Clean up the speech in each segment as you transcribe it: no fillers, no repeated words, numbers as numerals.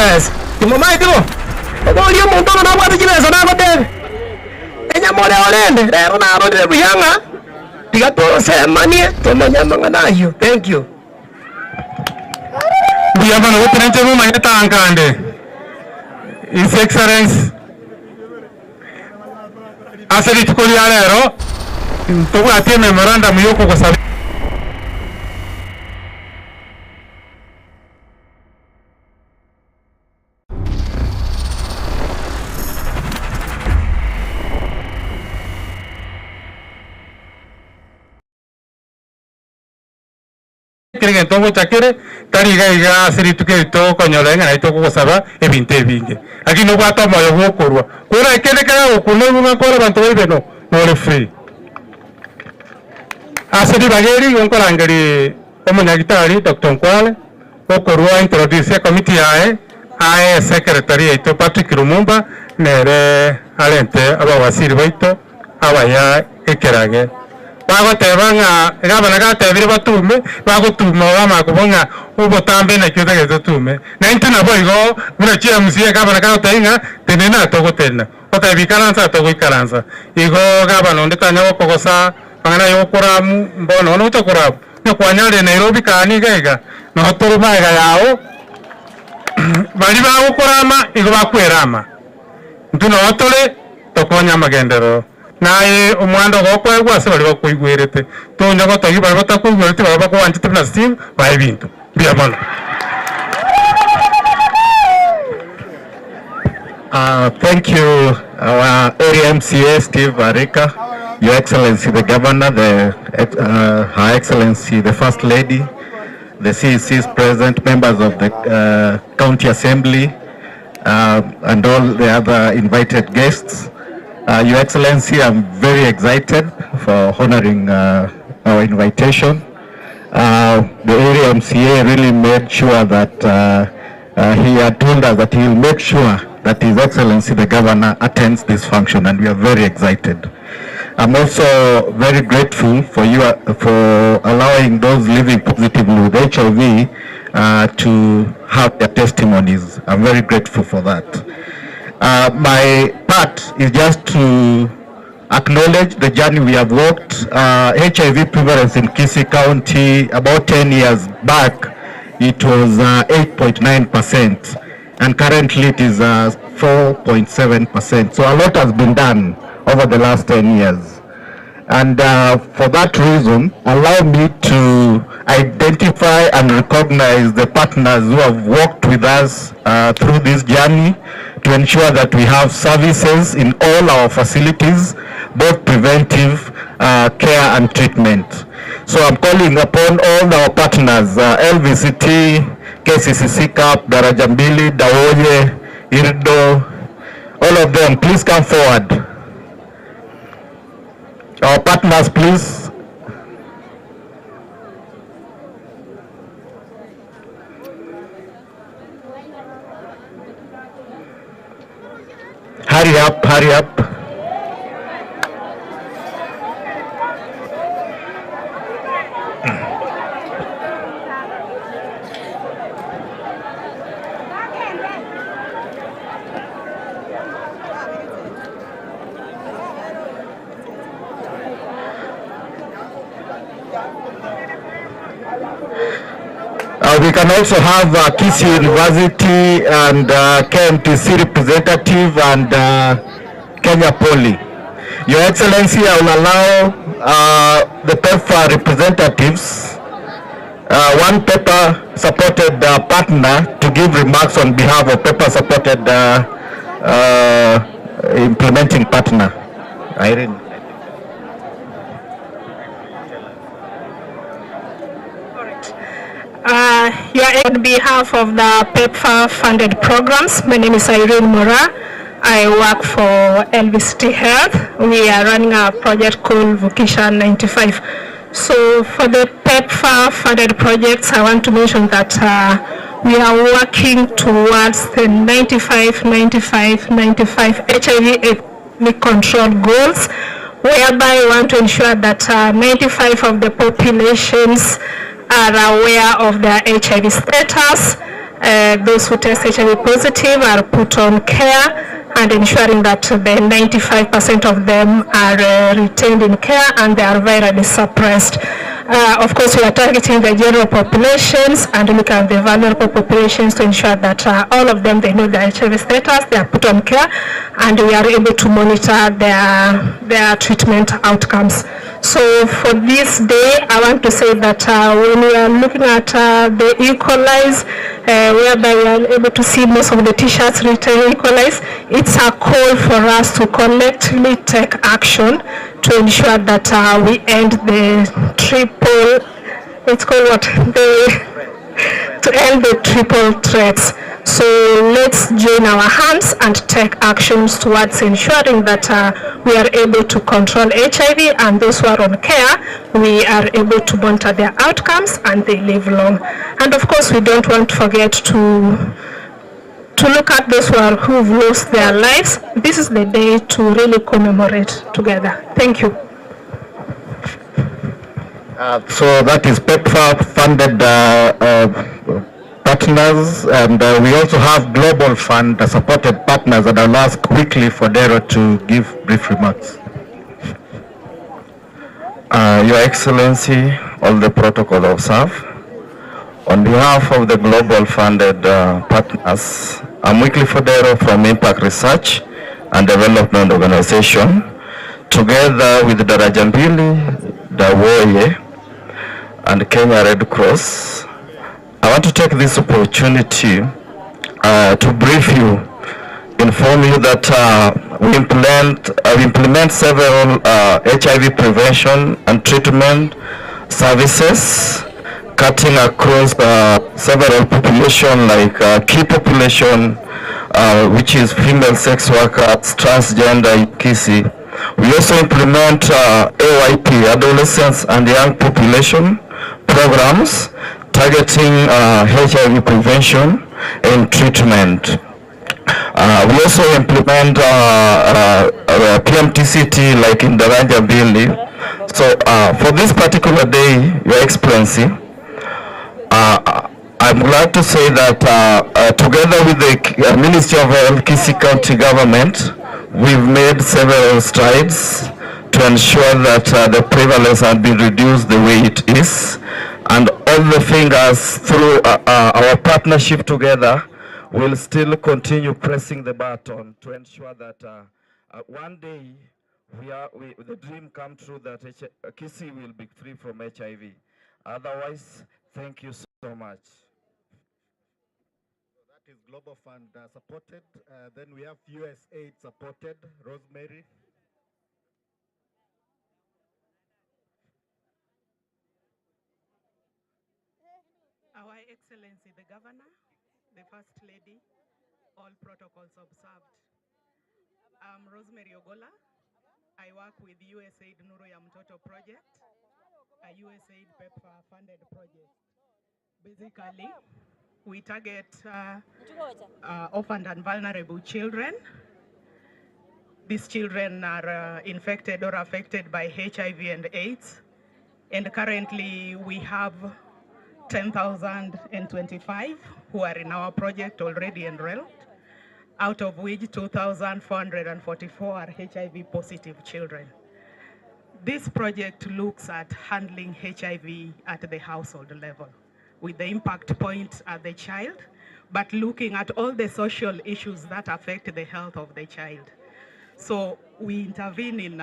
chibesa. Timomaeti bo? Oborie omonto ng'a nabwate chibesa nagotebie, Enyama ore orende, rero narorire buya ng'a tiga tosemanie tomanye amang'ana ayio. Thank you. Mbuya mono gotera inche momanyete ankande. His Excellency, ase rituko ria rero ntobwati ememorandum yokogosaba. Kera egento ogocha kere, tari iga iga ase rituko eri tokonyora ng'a naye tokogosaba ebinto ebinge. Lakini nobwate omoyo bw'okorua. Kora kende keragokune oigwe ng'a nkore abanto baibe no, nore free. Ase ribaga eri igo nkorangeria omonyagitari Doctor Nkwale okorua introduce ecommittee yaye aye secretary yaito Patrick Lumumba nere arente abawaziri baito abaya ekerage. Bagoteba ng'a gavana gatebire batume, bagotuma bamanya kobua ng'a obotambe naki otagete totume. Na intwe naboigo buna chi MCA gavana kagotebia ng'a tenena togotenena, otebia ikaransa togoikaransa. Igo gavana onde tanya gokogosa amang'ana aya okoramu mbono bono gocha koramu, onye kwanyarire Nairobi kani iga iga, noo tore magega yao baria bagokorama igo bakwerama. Intwe noo tore tokonye amagenderero. Naye omwando ogokoegwa ase baria bakoigwerete, tonya gotogia baria batakoigwereti, baria bakogwanchete buna Steve, bae ebinto. Mbuya mono. Thank you our area MCA Steve Arika, Your Excellency the Governor, the, Her Excellency the First Lady, the CECs present, members of the County Assembly, and all the other invited guests. Your Excellency, I'm very excited for honoring our invitation. The area MCA really made sure that he had told us that he will make sure that His Excellency the Governor attends this function, and we are very excited. I'm also very grateful for you for allowing those living positively with HIV to have their testimonies. I'm very grateful for that. My part is just to acknowledge the journey we have walked. HIV prevalence in Kisii County about 10 years back, it was 8.9%, and currently it is 4.7%. So a lot has been done over the last 10 years. And for that reason, allow me to identify and recognize the partners who have worked with us through this journey to ensure that we have services in all our facilities, both preventive care and treatment. So I'm calling upon all our partners, LVCT, KCCC CAP, Daraja Mbili, Dawoye, IRDO, all of them, please come forward. Our partners, please. Hurry up, hurry up. We can also have Kisii University and KMTC representative and Kenya Poly. Your Excellency, I will allow the PEPFAR representatives, one PEPFAR supported partner to give remarks on behalf of PEPFAR supported implementing partner. Irene. You are on behalf of the PEPFAR funded programs. My name is Irene Mora. I work for LVCT Health. We are running a project called Vukisha 95. So for the PEPFAR funded projects, I want to mention that we are working towards the 95, 95, 95 HIV epidemic control goals, whereby we want to ensure that 95 of the populations are aware of their HIV status. Those who test HIV positive are put on care and ensuring that the 95% of them are retained in care and they are virally suppressed. Of course, we are targeting the general populations and look at the vulnerable populations to ensure that all of them, they know their HIV status, they are put on care, and we are able to monitor their treatment outcomes. So for this day, I want to say that when we are looking at the Equalize, whereby we are able to see most of the t-shirts written Equalize, it's a call for us to collectively take action to ensure that we end the triple, it's called what? To end the triple threats. So let's join our hands and take actions towards ensuring that we are able to control HIV, and those who are on care, we are able to monitor their outcomes and they live long. And of course, we don't want to forget to look at those who've lost their lives. This is the day to really commemorate together. Thank you. So that is PEPFAR funded partners, and we also have Global Fund supported partners, and I'll ask quickly for Dero to give brief remarks. Your Excellency, all the protocol observed. On behalf of the Global Funded partners, I'm Wycliffe Odero from Impact Research and Development Organization, together with Daraja Mbili, Dawoye, and Kenya Red Cross. I want to take this opportunity to brief you, inform you that we implement several HIV prevention and treatment services cutting across several population, like key population, which is female sex workers, transgender in Kisii. We also implement AYP, adolescents and young population programs, targeting HIV prevention and treatment. We also implement PMTCT like in Daraja Mbili. So for this particular day, Your Excellency, I'm glad to say that together with the Ministry of Health, Kisii County Government, we've made several strides to ensure that the prevalence has been reduced the way it is. And all the fingers through our partnership together will still continue pressing the button to ensure that one day the dream come true that Kisii will be free from HIV. Otherwise, thank you so much. So that is Global Fund supported. Then we have USAID supported. Rosemary. Our Excellency the Governor, the First Lady, all protocols observed. I'm Rosemary Ogola. I work with USAID Nuru ya Mtoto project, a USAID PEPFAR funded project. Basically, we target orphaned and vulnerable children. These children are infected or affected by HIV and AIDS. And currently we have 10,025 who are in our project already enrolled, out of which 2,444 are HIV positive children. This project looks at handling HIV at the household level, with the impact point at the child, but looking at all the social issues that affect the health of the child. So we intervene in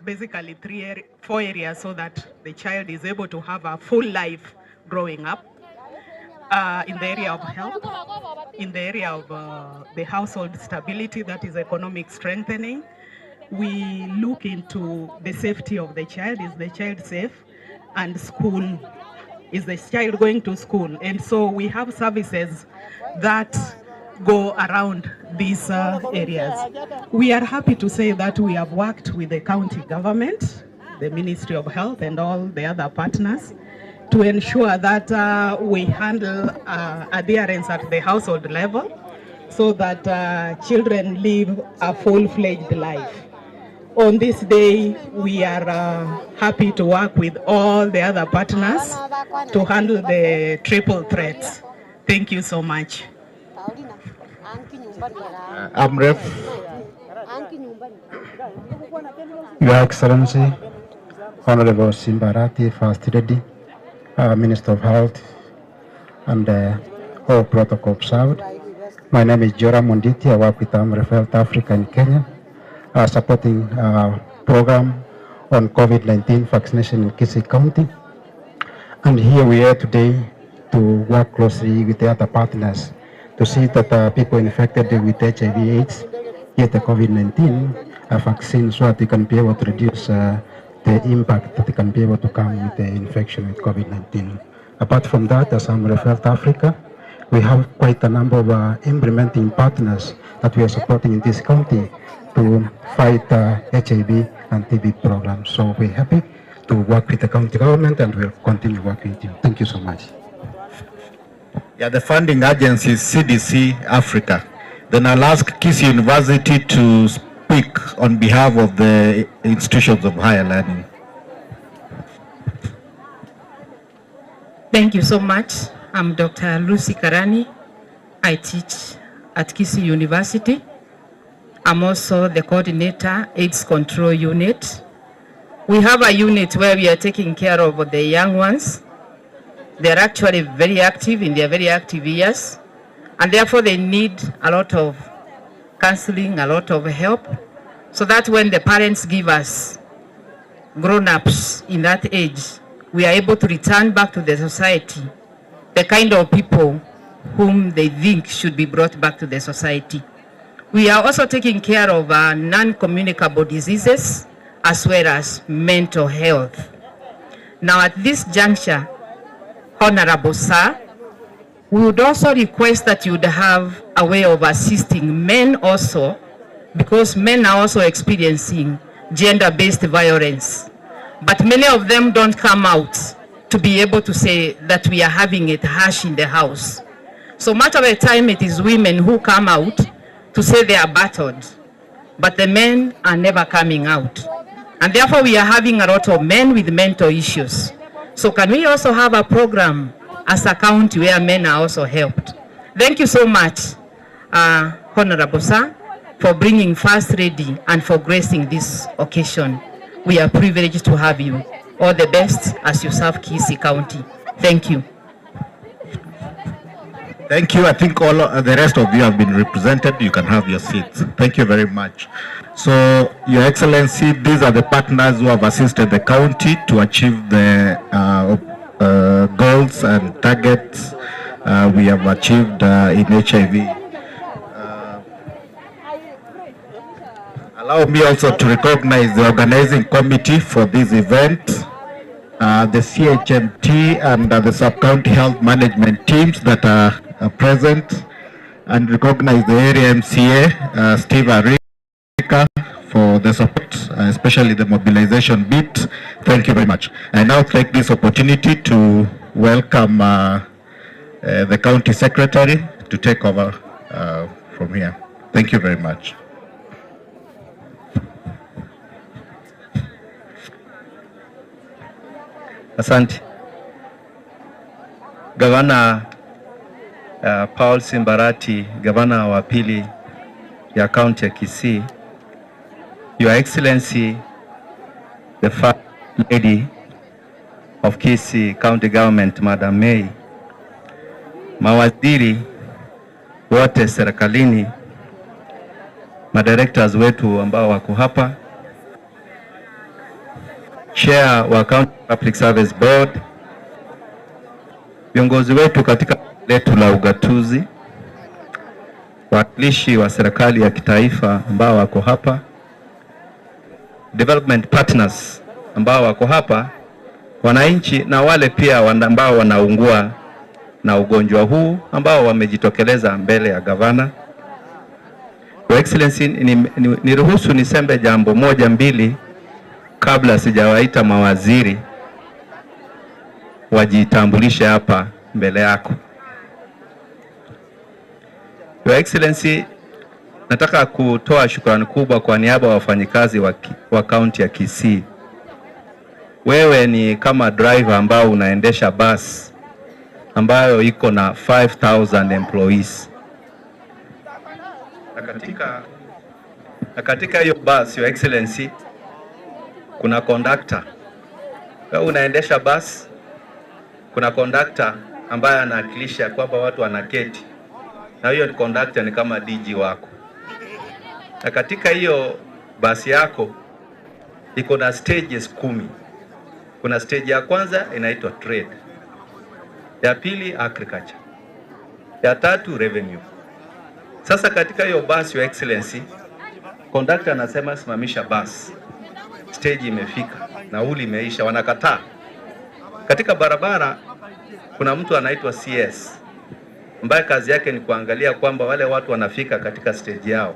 basically four areas so that the child is able to have a full life growing up. In the area of health, in the area of the household stability, that is economic strengthening. We look into the safety of the child. Is the child safe? And school, is the child going to school? And so we have services that go around these areas. We are happy to say that we have worked with the county government, the Ministry of Health, and all the other partners to ensure that we handle adherence at the household level so that children live a full-fledged life. On this day, we are happy to work with all the other partners to handle the triple threats. Thank you so much. AMREF. Your Excellency, Honorable Simba Arati, First Lady, Minister of Health, and all protocol observed. My name is Joram Onditi. I work with AMREF Health Africa in Kenya, supporting a program on COVID-19 vaccination in Kisii County. And here we are today to work closely with the other partners to see that people infected with HIV/AIDS get the COVID-19 vaccine so that they can be able to reduce the impact that they can be able to come with the infection with COVID-19. Apart from that, as AMREF Health Africa, we have quite a number of implementing partners that we are supporting in this county to fight HIV and TB programs. So we're happy to work with the county government and we'll continue working with you. Thank you so much. Yeah, the funding agency is CDC Africa. Then I'll ask Kisii University to speak on behalf of the institutions of higher learning. Thank you so much. I'm Dr. Lucy Karani. I teach at Kisii University. I'm also the coordinator, AIDS Control Unit. We have a unit where we are taking care of the young ones. They're actually very active in their very active years, and therefore they need a lot of counseling, a lot of help, so that when the parents give us grown-ups in that age, we are able to return back to the society the kind of people whom they think should be brought back to the society. We are also taking care of non-communicable diseases as well as mental health. Now at this juncture, Honorable Sir, we would also request that you would have a way of assisting men also, because men are also experiencing gender-based violence. But many of them don't come out to be able to say that we are having it harsh in the house. So much of the time it is women who come out to say they are battered, but the men are never coming out. And therefore we are having a lot of men with mental issues. So can we also have a program as a county where men are also helped? Thank you so much, Honorable Sir, for bringing First Lady and for gracing this occasion. We are privileged to have you. All the best as you serve Kisii County. Thank you. Thank you. I think all the rest of you have been represented. You can have your seats. Thank you very much. So, Your Excellency, these are the partners who have assisted the county to achieve the goals and targets we have achieved in HIV. Allow me also to recognize the organizing committee for this event, the CHMT and the sub-county health management teams that are present, and recognize the area MCA, Steve Arika, for the support, especially the mobilization bit. Thank you very much. I now take this opportunity to welcome the county secretary to take over from here. Thank you very much. Asante. Gavana Paul Simba Arati, gavana wa pili ya kaunti ya Kisii, Your Excellency, the First Lady of Kisii County Government, Madam May, mawaziri wote serikalini, madirectors wetu ambao wako hapa, Chair wa County Public Service Board, viongozi wetu katika letu la ugatuzi, wawakilishi wa serikali ya kitaifa ambao wako hapa, development partners ambao wako hapa, wananchi na wale pia ambao wanaungua na ugonjwa huu ambao wamejitokeleza mbele ya gavana. Your Excellency, niruhusu nisembe jambo moja mbili kabla sijawaita mawaziri wajitambulishe hapa mbele yako. Your Excellency, nataka kutoa shukrani kubwa kwa niaba ya wafanyikazi wa kaunti ya Kisii. Wewe ni kama driver ambao unaendesha bus ambayo iko na 5000 employees. Na katika na katika hiyo bus, Your Excellency, kuna conductor. Wewe unaendesha bus, kuna conductor ambaye anawakilisha kwamba watu wanaketi, na hiyo conductor ni kama DG wako. Na katika hiyo basi yako iko na stages 10. Kuna stage ya kwanza inaitwa trade, ya pili agriculture, ya tatu revenue. Sasa katika hiyo bus, Your Excellency, conductor anasema simamisha bus, stage imefika, nauli imeisha, wanakataa. Katika barabara kuna mtu anaitwa CS ambaye kazi yake ni kuangalia kwamba wale watu wanafika katika stage yao.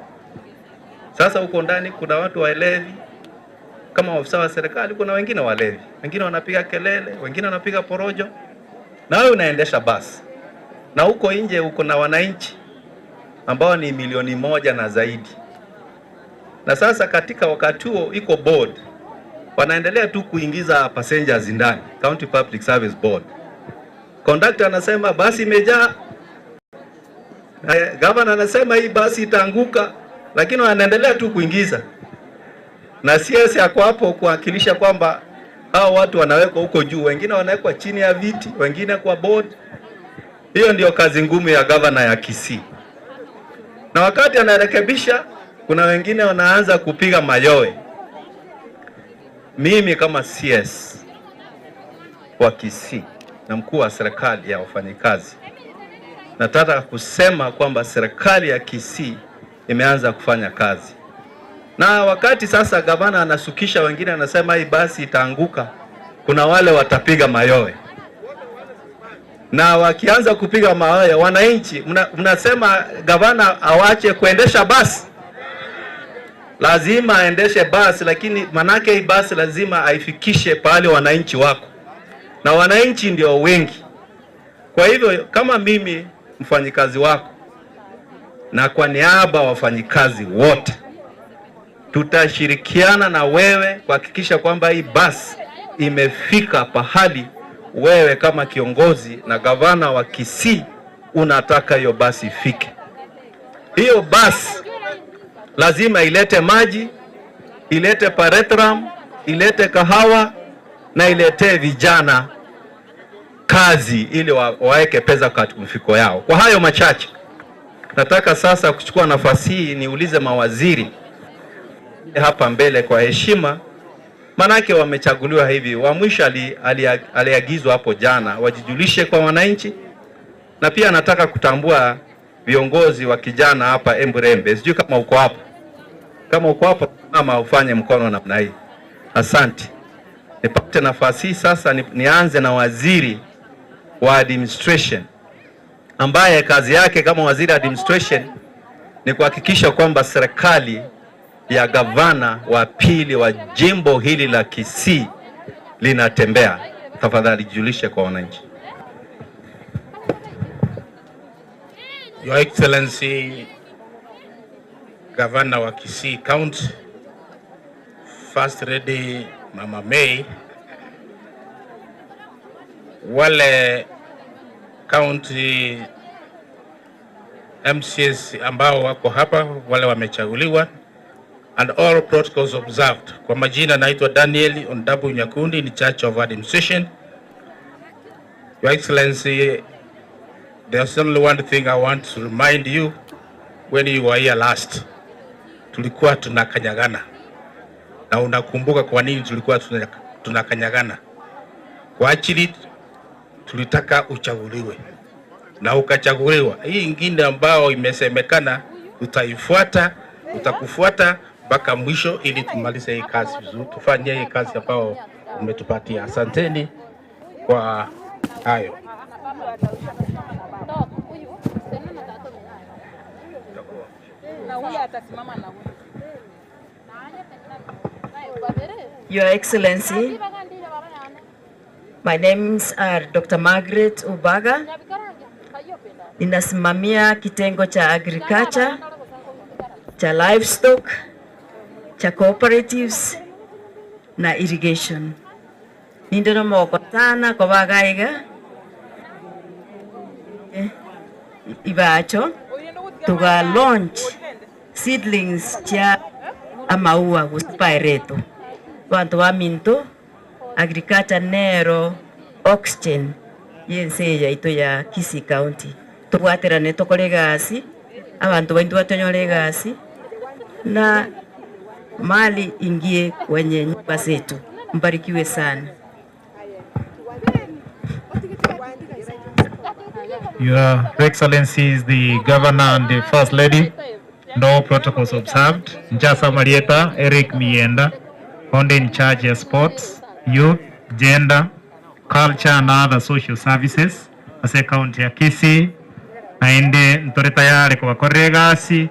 Sasa huko ndani kuna watu walevi kama ofisa wa serikali, kuna wengine walevi, wengine wanapiga kelele, wengine wanapiga porojo, na wewe unaendesha basi, na huko nje uko na wananchi ambao ni milioni moja na zaidi. Na sasa katika wakati huo iko board wanaendelea tu kuingiza passengers ndani, County Public Service Board. Conductor anasema basi imejaa, governor anasema hii basi itaanguka, lakini wanaendelea tu kuingiza, na CS ako hapo kuwakilisha kwamba hao watu wanawekwa huko juu, wengine wanawekwa chini ya viti, wengine kwa board. Hiyo ndio kazi ngumu ya governor ya Kisii. Na wakati anarekebisha, kuna wengine wanaanza kupiga mayowe. Mimi kama CS wa Kisii na mkuu wa serikali ya wafanyikazi, nataka kusema kwamba serikali ya Kisii imeanza kufanya kazi, na wakati sasa gavana anasukisha wengine, anasema hii basi itaanguka, kuna wale watapiga mayowe, na wakianza kupiga mayowe, wananchi mnasema gavana awache kuendesha basi. Lazima aendeshe basi, lakini manake hii basi lazima aifikishe pahali wananchi wako, na wananchi ndio wengi. Kwa hivyo kama mimi mfanyikazi wako na kwa niaba wafanyikazi wote, tutashirikiana na wewe kuhakikisha kwamba hii basi imefika pahali wewe kama kiongozi na gavana wa Kisii unataka hiyo basi ifike. Hiyo basi lazima ilete maji, ilete paretram, ilete kahawa na iletee vijana kazi ili waweke pesa katika mfuko yao. Kwa hayo machache, nataka sasa kuchukua nafasi hii niulize mawaziri hapa mbele kwa heshima, manake wamechaguliwa hivi. Wa mwisho aliagizwa hapo jana wajijulishe kwa wananchi, na pia nataka kutambua viongozi wa kijana hapa Emburembe. Sijui kama uko hapo, kama uko hapo mama ufanye mkono namna hii. Asante. Nipate nafasi hii sasa ni, nianze na waziri wa administration ambaye kazi yake kama waziri wa administration ni kuhakikisha kwamba serikali ya gavana wa pili wa jimbo hili la Kisii linatembea. Tafadhali julishe kwa wananchi. Your Excellency, Governor wa Kisii County, First Lady Mama May, wale county MCAs ambao wako hapa, wale wamechaguliwa and all protocols observed. Kwa majina naitwa Daniel Ondabu Nyakundi, in charge of administration. Your Excellency, there's only one thing I want to remind you when you were here last. Tulikuwa tunakanyagana. Na unakumbuka kwa nini tulikuwa tunakanyagana? Kwa ajili tulitaka uchaguliwe na ukachaguliwa. Hii ingine ambao imesemekana tutaifuata, tutakufuata mpaka mwisho ili tumalize hii kazi vizuri, tufanye hii kazi ambao umetupatia. Asanteni kwa hayo. Your Excellency, my names are Dr. Margaret Ubaga. Ninasimamia kitengo cha agriculture, cha livestock, cha cooperatives na irrigation. Nindino moko sana kwa bagaiga. Ibacho toga launch seedlings chia amaua gose paereto. Abanto baminto, agriculture nero oxygen y'ense eye yaito ya Kisii County. Tobwaterane tokore egasi, abanto baito batonyore egasi, na mali ingie kwenye nyumba zetu. Mbarikiwe sana. Your Excellencies, the Governor and the First Lady, no protocols observed. Njasa Marieta, Eric Mienda, onde in charge ya sports, youth, gender, culture and other social services ase county ya Kisii, naende ntore tayari kobakorera egasi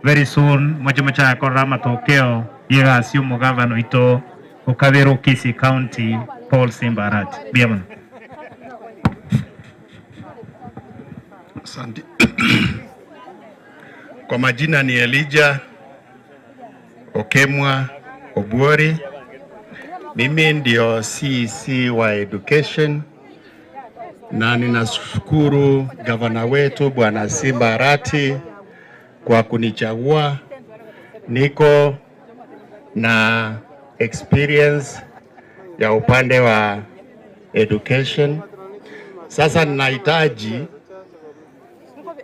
very soon moche mochake korora amatokeo y'egasi y'omogavana oito okabere o Kisii County Paul Simba Arati. Mbuya mono. Asante. Kwa majina ni Elijah Okemwa Obuori. Mimi ndio CEC wa Education na ninashukuru gavana wetu Bwana Simba Arati kwa kunichagua. Niko na experience ya upande wa education. Sasa ninahitaji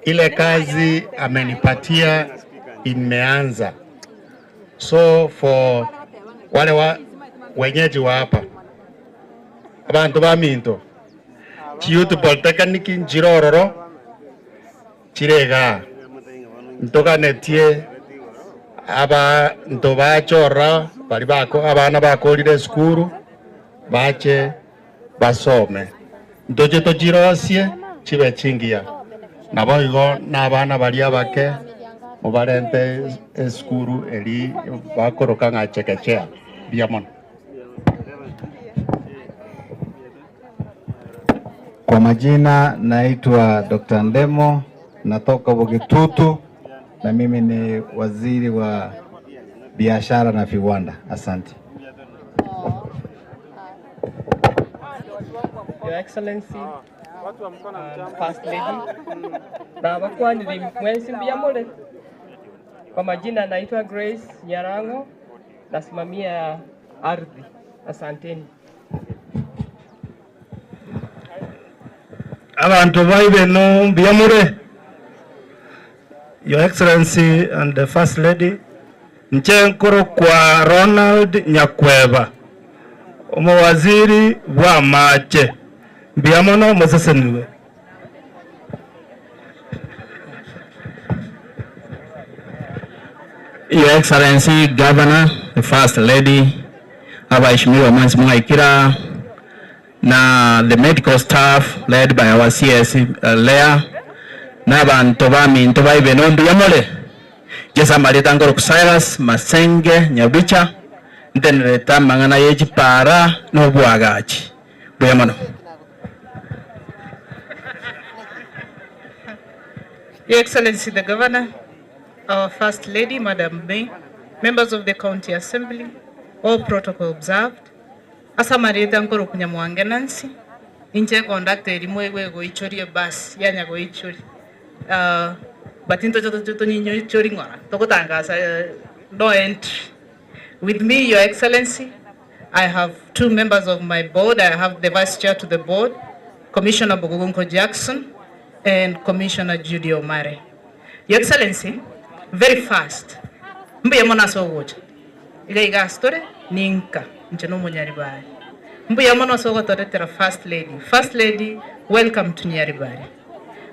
ile kazi amenipatia imeanza. So for wale wa wenyeji wa hapa abantu baminto chiyouth polytechnic nchirororo chirega ntoganetie abanto bachora bari bako abana bakorire esukuru bache basome ntoche tochirosie chibe chingiya nabo igo na abana baria abake mobarente esukuru eri bakoroka ng'a chekechea mbuya mono. Kwa majina naitwa Dr. Ndemo, natoka Bugitutu na mimi ni waziri wa biashara na viwanda. Asante. Your Excellency, First Lady, na bakwanire mwensi mbuya more. Kwa majina naitwa Grace Nyarango, nasimamia ardhi. Asanteni. Abanto baibeno mbuya more, Your Excellency and the First Lady, inche nkorokwa Ronald Nyakweba, omowaziri bw'amache. Mbuya mono mosesenigwe. Your Excellency Governor, the First Lady, abaheshimiwa mwensi mwaikire aa, na the medical staff led by our CS Leah, na abanto baminto baibe nombuya more. Inche ase amarieta nkorokwa Cyrus Masenge Nyabicha, ntenerete amang'ana ye chipara na oboagachi. Mbuya mono. Your Excellency the Governor, our First Lady, Madam May, members of the County Assembly, all protocol observed. Ase amarieta nkorokwa Nyamwange Nancy, inche econductor eria mwaigwa egoichoria ebus yanya goichoria. Ah, but intoche toche tonyinyoichorie ng'ora, togotangasa no entry. With me, Your Excellency, I have two members of my board. I have the Vice Chair to the board, Commissioner Bogogonko Jackson, and Commissioner Judy Omare. Your Excellency, very fast, mbuya mono ase ogocha. Iga iga ase tore, ninka, inche na omonyaribari. Mbuya mono ase ogotoretera First Lady. First Lady, welcome to Nyaribari.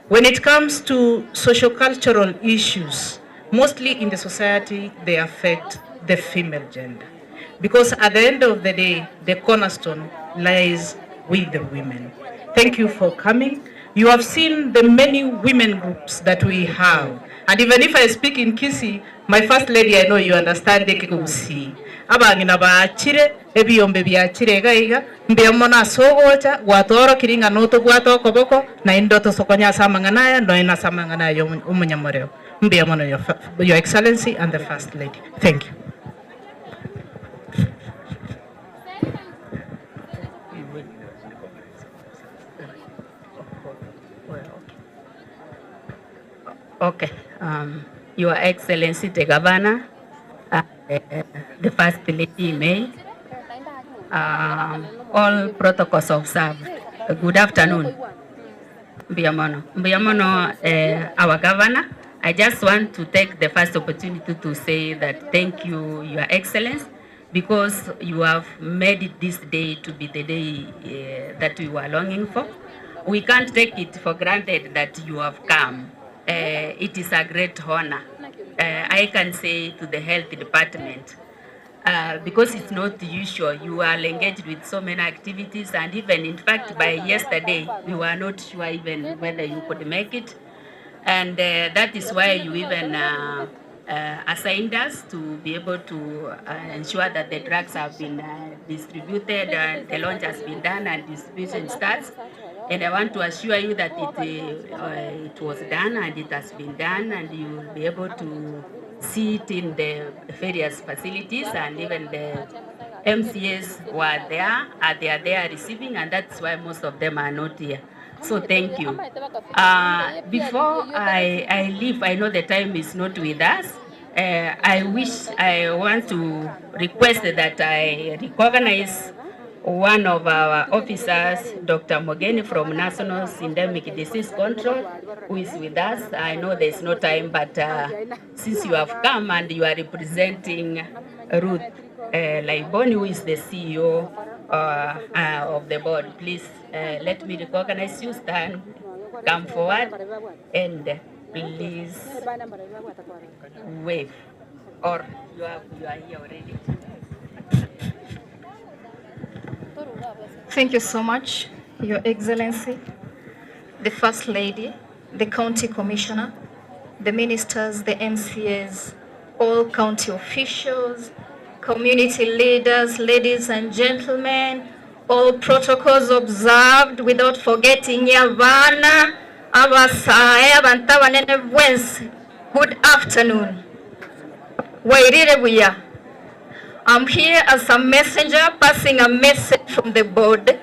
When it comes to socio-cultural issues, mostly in the society, they affect the female gender. Because at the end of the day, the cornerstone lies with the women. Thank you for coming. You have seen the many women groups that we have. And even if I speak in Kisii, my first lady, I know you understand the Kigusii. Abang'ina baachire, ebiombe biachire iga iga, mbuya mono ase ogocha, gwatworokirie ng'a notobwate okoboko, naende otosokonye ase amang'ana aya, nonya nase amang'ana aya omonyamoreo. Mbuya mono your, your Excellency and the First Lady. Thank you. Okay. Um, Your Excellency the Governor, uh, the First Lady May, um, all protocols observed. Good afternoon. Mbuya mono. Mbuya mono, eh, our governor. I just want to take the first opportunity to say that thank you, Your Excellency, because you have made it this day to be the day uh, that we were longing for. We can't take it for granted that you have come. Uh, it is a great honor. Uh, I can say to the health department, uh, because it's not usual, you are engaged with so many activities, and even in fact, by yesterday, we were not sure even whether you could make it. And uh, that is why you even uh, uh, assigned us to be able to uh, ensure that the drugs have been uh, distributed, and the launch has been done, and distribution starts. And I want to assure you that it, uh, uh, it was done and it has been done, and you will be able to see it in the various facilities, and even the MCAs were there, uh, they are there receiving, and that's why most of them are not here. So thank you. Uh, before I, I leave, I know the time is not with us. Uh, I wish I want to request that I recognize one of our officers, Dr. Mogeni from National Syndemic Disease Control, who is with us. I know there's no time, but uh, since you have come and you are representing Ruth uh, Laiboni, who is the CEO uh, uh, of the board, please uh, let me recognize you. Stand, come forward, and please wave. Or you are, you are here already. Thank you so much, Your Excellency, the First Lady, the County Commissioner, the ministers, the MCAs, all county officials, community leaders, ladies and gentlemen, all protocols observed without forgetting Yavana, abasae, abantu abanene bwensi. Good afternoon. Wairire buya. I'm here as a messenger passing a message from the board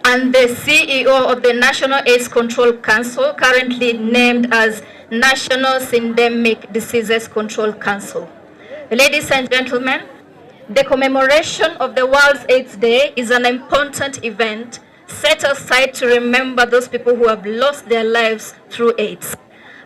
and the CEO of the National AIDS Control Council, currently named as National Syndemic Diseases Control Council. Ladies and gentlemen, the commemoration of the World's AIDS Day is an important event set aside to remember those people who have lost their lives through AIDS.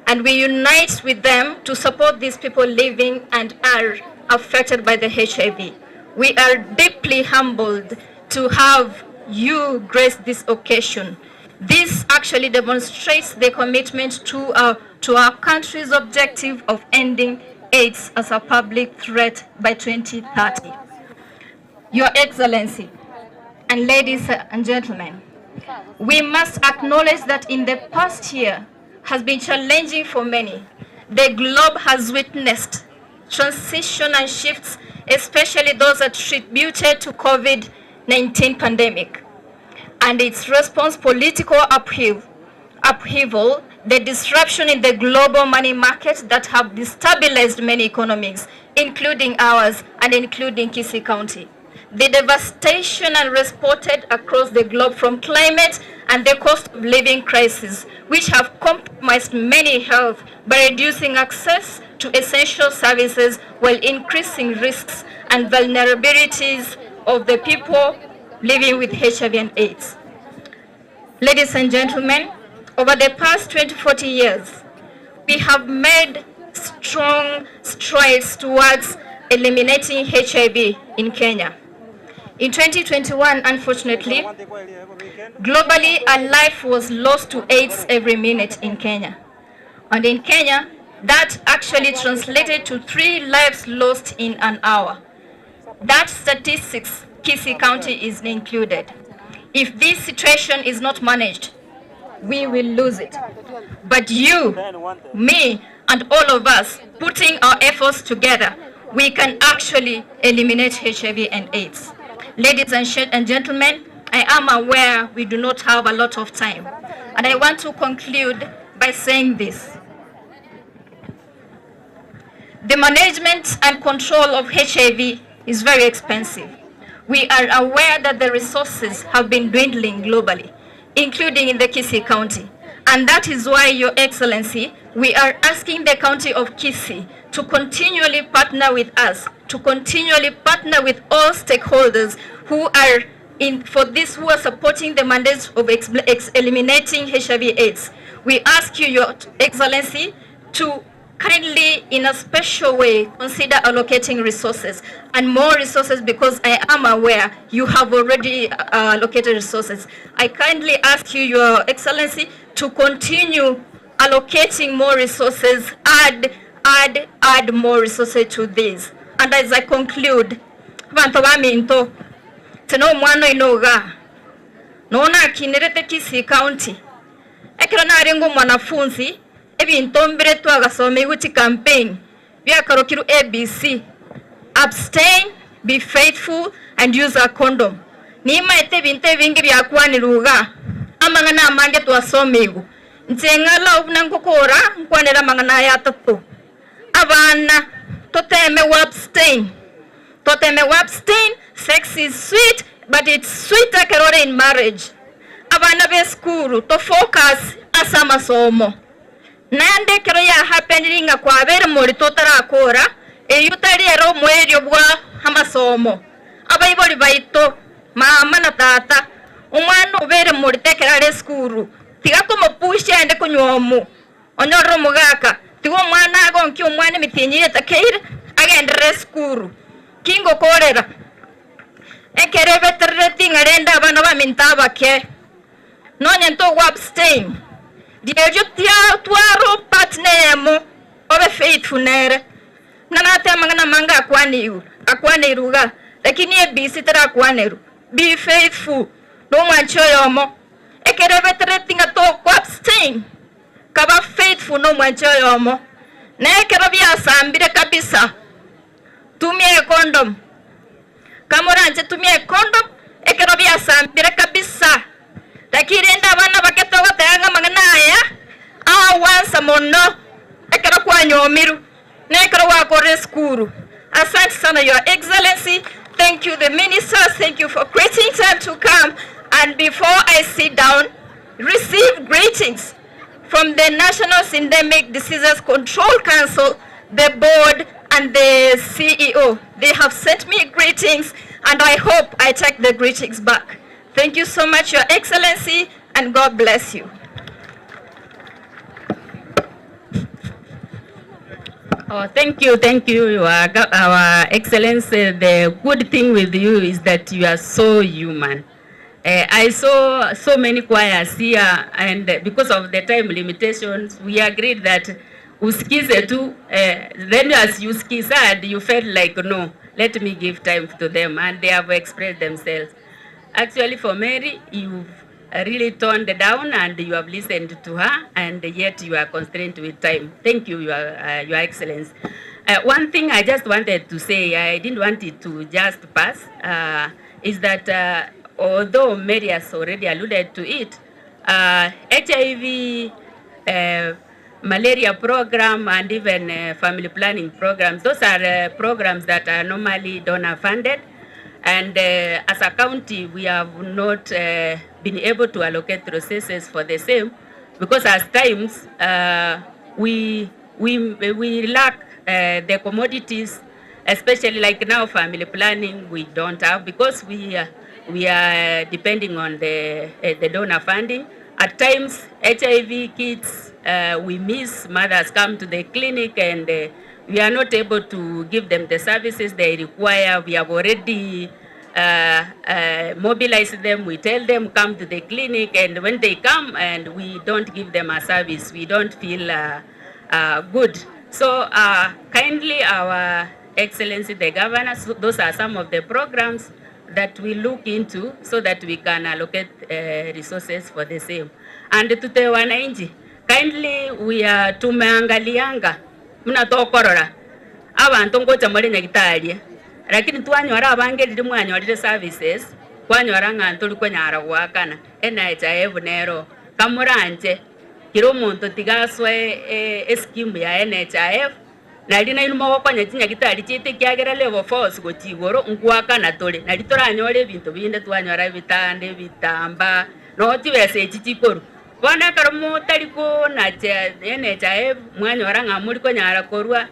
And we unite with them to support these people living and are affected by the HIV. We are deeply humbled to have you grace this occasion. This actually demonstrates the commitment to our, to our country's objective of ending AIDS as a public threat by 2030. Your Excellency, and ladies and gentlemen, we must acknowledge that in the past year has been challenging for many. The globe has witnessed transition and shifts, especially those attributed to COVID-19 pandemic and its response political upheaval, upheaval, the disruption in the global money market that have destabilized many economies, including ours and including Kisii County. The devastation and reported across the globe from climate and the cost of living crisis, which have compromised many health by reducing access to essential services while increasing risks and vulnerabilities of the people living with HIV and AIDS. Ladies and gentlemen, over the past 20, 40 years, we have made strong strides towards eliminating HIV in Kenya. In 2021, unfortunately, globally, a life was lost to AIDS every minute in Kenya. And in Kenya, that actually translated to three lives lost in an hour. That statistics, Kisii County is included. If this situation is not managed, we will lose it. But you, me, and all of us, putting our efforts together, we can actually eliminate HIV and AIDS. Ladies and, and gentlemen, I am aware we do not have a lot of time. And I want to conclude by saying this. The management and control of HIV is very expensive. We are aware that the resources have been dwindling globally, including in the Kisii County. And that is why, Your Excellency, we are asking the County of Kisii to continually partner with us, to continually partner with all stakeholders who are in for this, who are supporting the mandate of ex ex eliminating HIV AIDS. We ask you, Your Excellency, to kindly, in a special way, consider allocating resources and more resources because I am aware you have already uh, allocated resources. I kindly ask you, Your Excellency, to continue allocating more resources, add, add, add more resources to this. And as I conclude, abanto baminto, inche na omwana oino igaa, nonya nakinerete Kisii County, ekero narenge omwanafunzi, Ebinto mbire twagasomeigwe chicampaign biakarokirwe ABC, Abstain, Be Faithful and Use a Condom. Nimaete ebinto ebinge biakwanirwe igaa, amang'ana amange twasomeigwe. Inche ng'alao buna ngokora nkwanere amang'ana aya atato. Abana, toteme go abstain, toteme go abstain, sex is sweet but it's sweeter ekero ore in marriage. Abana b'esukuru to focus ase amasomo. Naende ekero ya happenire ng'a kwabeire morito otarakora, eyio tari ere omoerio bwa amasomo. Abaibori baito, mama na tata, omwana obeire morito ekero are esukuru, tiga komopusha aende konywa omo. Onyorire omogaka, tiga omwana agonkie omwana emitienyi etakeire, agenderere esukuru. Ki ngokorera? Ekero ebeterereti ng'a rende abana baminto abake, nonye ntogwa abstain, riario tiatwara partner eyemo obe faithful nere. Buna nateba amang'ana amange akwanigwe, akwaneirwe igaa, lakini ebc terakwanerwa. Be faithful nomwanchi oyomo. Ekero ebeterereti ng'a toko abstain, Kaba faithful nomwanchi oyomo, na ekero biasambire kabisa tumia econdom. Kamoranche tumia econdom ekero biasambire kabisa. Lakini rende abana bake togoteba ng'a amang'ana aya agwansa mono ekero kwanyomirwe na ekero gwakorire esukuru. Asante sana your excellency, thank you the ministers, thank you for creating time to come and before I sit down Receive greetings from the National Syndemic Diseases Control Council, the board, and the CEO. They have sent me greetings, and I hope I take the greetings back. Thank you so much, Your Excellency, and God bless you. Oh, thank you, thank you, Your, Our Excellency. The good thing with you is that you are so human. Uh, I saw so many choirs here and because of the time limitations, we agreed that usikize tu uh, then as you skizad you felt like no, let me give time to them and they have expressed themselves. Actually for Mary, you've really toned down and you have listened to her and yet you are constrained with time. Thank you, Your, uh, Your Excellency. Uh, one thing I just wanted to say, I didn't want it to just pass, uh, is that uh, although Mary has already alluded to it, uh, HIV, uh, malaria program and even uh, family planning programs, those are uh, programs that are normally donor funded. And uh, as a county, we have not uh, been able to allocate resources for the same because as times uh, we, we, we lack uh, the commodities especially like now family planning we don't have because we are, we are depending on the, uh, the donor funding. At times, HIV kits, uh, we miss, mothers come to the clinic and uh, we are not able to give them the services they require. We have already uh, uh, mobilized them. We tell them come to the clinic and when they come and we don't give them a service, we don't feel uh, uh, good. So uh, kindly our Excellency the Governor, so those are some of the programs that we look into so that we can allocate uh, resources for the same. And tute wananchi, kindly we are tumeangalianga muna tokorora abanto ngocha more nyagitari lakini twanyora abange riri mwanyorire services kwanyora ng'a ntori konyara goakana NHIF nero kamoranche Kera omonto tiga asoe eskimu ya NHIF, nario nainwe mogokonya chinyagitari chiaito ekiagera level force gochia igoro nkoakana tore, nario toranyore ebinto binde twanyora ebitanda, ebitambaa, nonya chibesa echi chikorwa. Bono ekero motari konacha NHIF mwanyora ng'a mori konyara korwa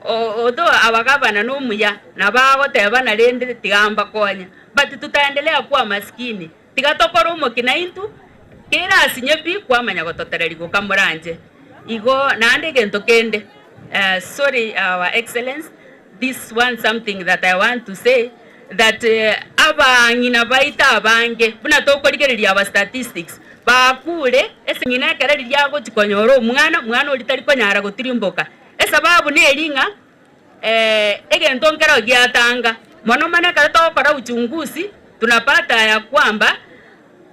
although our governor nomuya nabo agotebana rende tiga mbakonye but tutaendelea kuwa maskini tiga tokore omokia naintwe kera asinye pi kwamanya gototereria goka moranche. Igo naende egento kende sorry our excellence this one something that I want to say that abang'ina baito abange buna tokorigereria our statistics bakure ase ng'ina ekero riria agochi konyora omwana, omwana oria tari konyara gotirimboka. Esababu neri ng'a egento nkero giatanga mono mono ekero togokora uchunguzi tunapata ya kwamba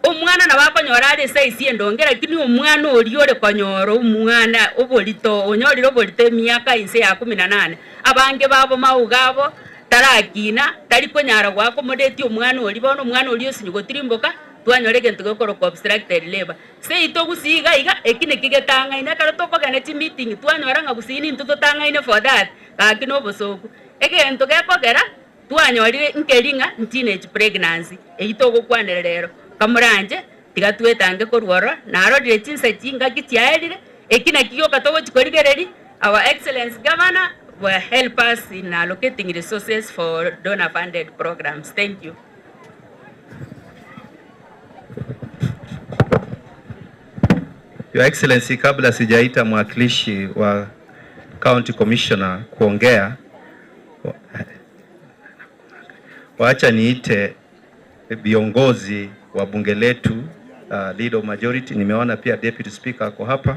Omwana nabo akonyora are esaisi endonge, lakini omwana oria ore konyora omwana oborito, onyorire oborito emiaka inse ya kumi na nane, abange babo mauga abo tarakina, tari konyara goakomodetia omwana oria, bono omwana oria osinywa gotirimboka, twanyora egento gekorokwa obstructed labour. Seito gusii iga iga, eki naki getang'aine, ekero tokogenda chimeeting twanyora ng'a gusii nintwe totang'aine for that, gaki na obosoku. Egento gekogera. Twanyorire nkeri ng'a nteenage pregnancy eyio togokwanera rero. Kamoranche, tiga twetange korwa ororo, narorire chinsa chingaki chiaerire, eki naki gioka togochi korigereria, our excellence governor will help us in allocating resources for donor funded programs. Thank you. Your Excellency, kabla sijaita mwakilishi wa County Commissioner kuongea, Wacha niite viongozi wa bunge letu uh, leader of majority. Nimeona pia deputy speaker ako hapa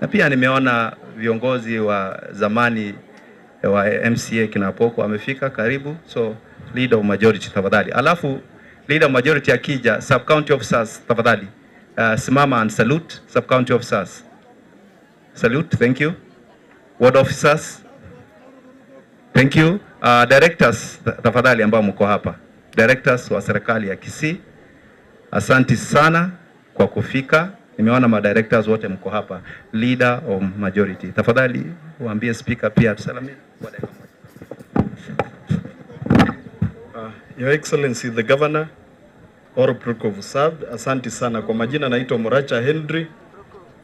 na pia nimeona viongozi wa zamani wa MCA kina Poko amefika karibu, so leader of majority tafadhali. Alafu leader of majority akija, sub county officers tafadhali, uh, simama and salute sub county officers. Salute, thank you. Ward officers, thank you. Uh, directors tafadhali ambao mko hapa, directors wa serikali ya Kisii, asanti sana kwa kufika. Nimeona ma directors wote mko hapa. Leader of majority, tafadhali waambie speaker pia tusalamie kwa dakika moja. Uh, Your Excellency the Governor, all protocol observed. Asanti sana kwa majina, naitwa Muracha Henry,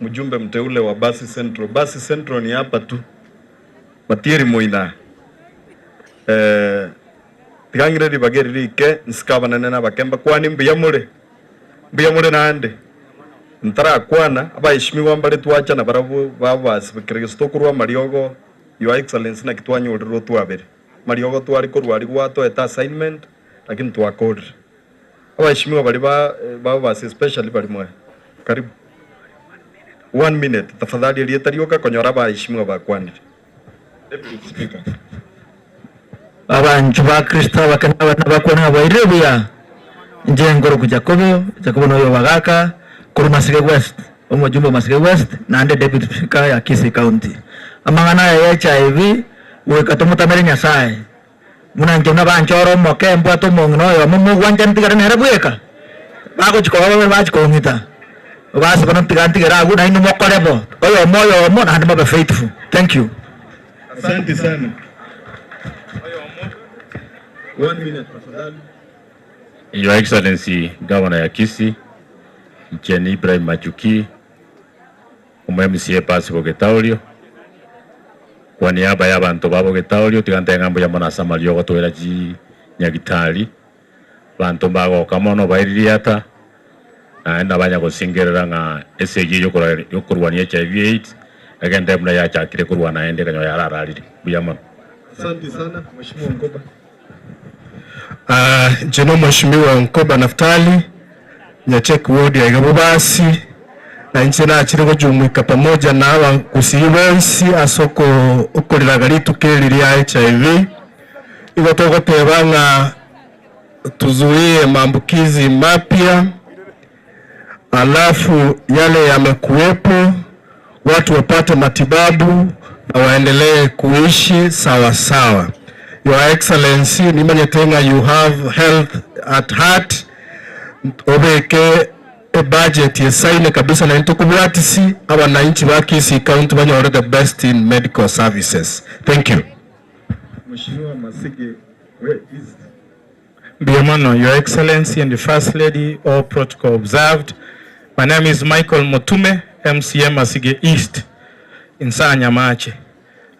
mjumbe mteule wa Basi Central. Basi Central ni hapa tu Matieri Moina. Eh, tigang'ire ribaga eri rike nsike abanene na abakemba kwani mbuya more mbuya more naende ntarakwana abaeshimiwa mbare twachana barabwo babasibekire gose tokorwa amariogo Your Excellency naki twanyorire otwabere mariogo tware korwa aria gwatoete assignment lakini twakorire. Abaheshimiwa baria ba babasi especially bari mwe karibu one minute tafadhali erieta rioka konyora abaheshimiwa bakwanire. Deputy Speaker. Abanchwa ba Kristo abake na abana bakwane ng'a bwairire buya. Inche nkorokwa Jakobo, Jakobo noyo obagaka korwa Masige West, omojumbe o Masige West naende Deputy Speaker ya Kisii County. Amang'ana aya ya HIV goika tomotamere Nyasaye. Buna inche nabanchore omoke, mbwate omong'ina oyomo mogwancha ntigare nere bweka, bagochia koba babere bachia kong'ita. Basi bono tiga ntigere agwo nainwe mokore bo, oyomo oyomo naende mobe faithful. Thank you. Asante sana. One minute tafadhali. Your Excellency Governor ya Kisii, inche ni Ibrahim Machuki, omo MCA Pasi Bogetaorio, kwa niaba ya abanto ba Bogetaorio tiga ntebe ng'a mbuya mono ase amariogo twera chinyagitari, abanto mbagoka mono baiririata, naende nabanya gosingerera ng'a esegi eye yokorwania HIV AIDS egende buna yachakire korwa naende ekonyora yarararire. Mbuya mono. Asante sana Mheshimiwa Nkoba. Inche nomweshimiwa Nkoba Naftali, Nyachek ward ya iga Bobasi, na inche nachire gojumuika pamoja na abagusii bonsi ase okoriraga rituko eri ria HIV. Igo togoteba ng'a tuzuie maambukizi mapya alafu yale yamekuwepo watu wapate matibabu na waendelee kuishi sawa sawa. Your Excellency, nimanyete ng'a you have health at heart, obeke ebudget esaine kabisa naende tokobwatisi abananchi ba Kisii County banyore the best in medical services. Thank you. Mheshimiwa Masige we East. Mbuya mono Your Excellency and the First Lady, all protocol observed. My name is Michael Motume, MCA Masige East, inse Nyamache.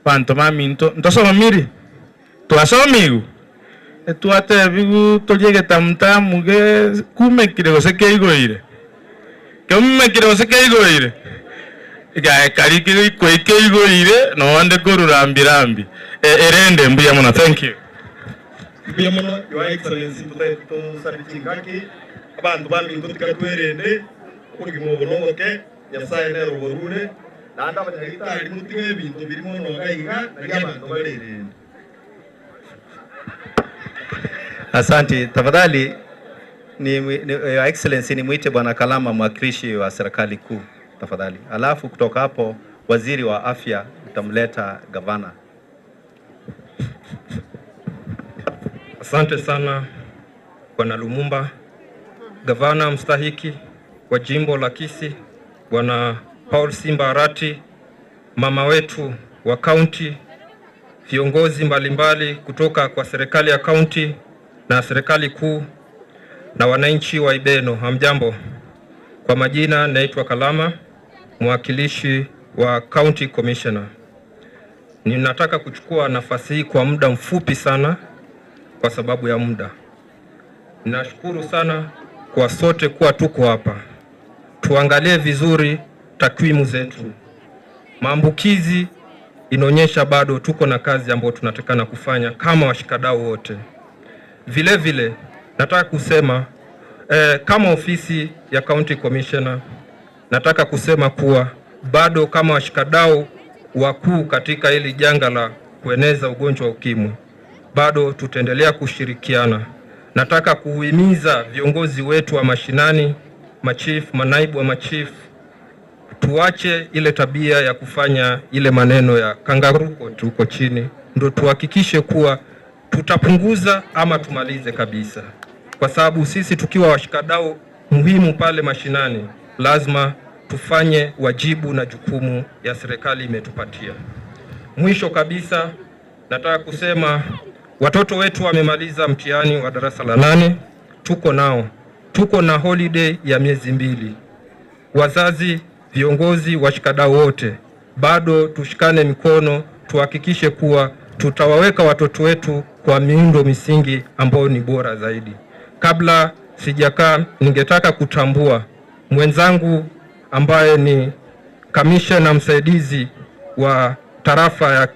Banto baminto, ntosomiri? Twasomigu? Etwatebigu torie egetamutamu ge kumekire gose keigoire? Keumekire gose keigoire? Gaekari kegoikwa keigoire nonde korwa rambi rambi. Erende mbuya mono. Thank you. Mbuya mono Your Excellency totaete tosarie chingaki, abanto baminto tiga twerende, obogima obo noboke, Nyasae nere oborure, naende abanyagitari motige ebinto biria mono iga iga nario abanto barerende. Asanti. Tafadhali ni, ni, Your Excellency nimwite Bwana Kalama mwakilishi wa serikali kuu tafadhali. Alafu kutoka hapo waziri wa afya utamleta gavana. Asante sana Bwana Lumumba, gavana mstahiki wa jimbo la Kisii, Bwana Paul Simba Arati, mama wetu wa kaunti, viongozi mbalimbali kutoka kwa serikali ya kaunti na serikali kuu na wananchi wa Ibeno, hamjambo. Kwa majina naitwa Kalama, mwakilishi wa County Commissioner. Ninataka kuchukua nafasi hii kwa muda mfupi sana kwa sababu ya muda. Nashukuru sana kwa sote kuwa tuko hapa. Tuangalie vizuri takwimu zetu. Maambukizi inaonyesha bado tuko na kazi ambayo tunatakana kufanya kama washikadau wote. Vile vile nataka kusema kama ofisi ya County Commissioner nataka kusema kuwa bado kama washikadau wakuu katika hili janga la kueneza ugonjwa wa ukimwi bado tutaendelea kushirikiana. Nataka kuhimiza viongozi wetu wa mashinani, machief, manaibu wa machief, tuache ile tabia ya kufanya ile maneno ya kangaroo court huko chini, ndo tuhakikishe kuwa tutapunguza ama tumalize kabisa, kwa sababu sisi tukiwa washikadau muhimu pale mashinani, lazima tufanye wajibu na jukumu ya serikali imetupatia. Mwisho kabisa, nataka kusema watoto wetu wamemaliza mtihani wa darasa la nane, tuko nao, tuko na holiday ya miezi mbili. Wazazi, viongozi, washikadau wote, bado tushikane mikono, tuhakikishe kuwa tutawaweka watoto wetu kwa miundo misingi ambayo ni bora zaidi. Kabla sijakaa, ningetaka kutambua mwenzangu ambaye ni kamishna msaidizi wa tarafa ya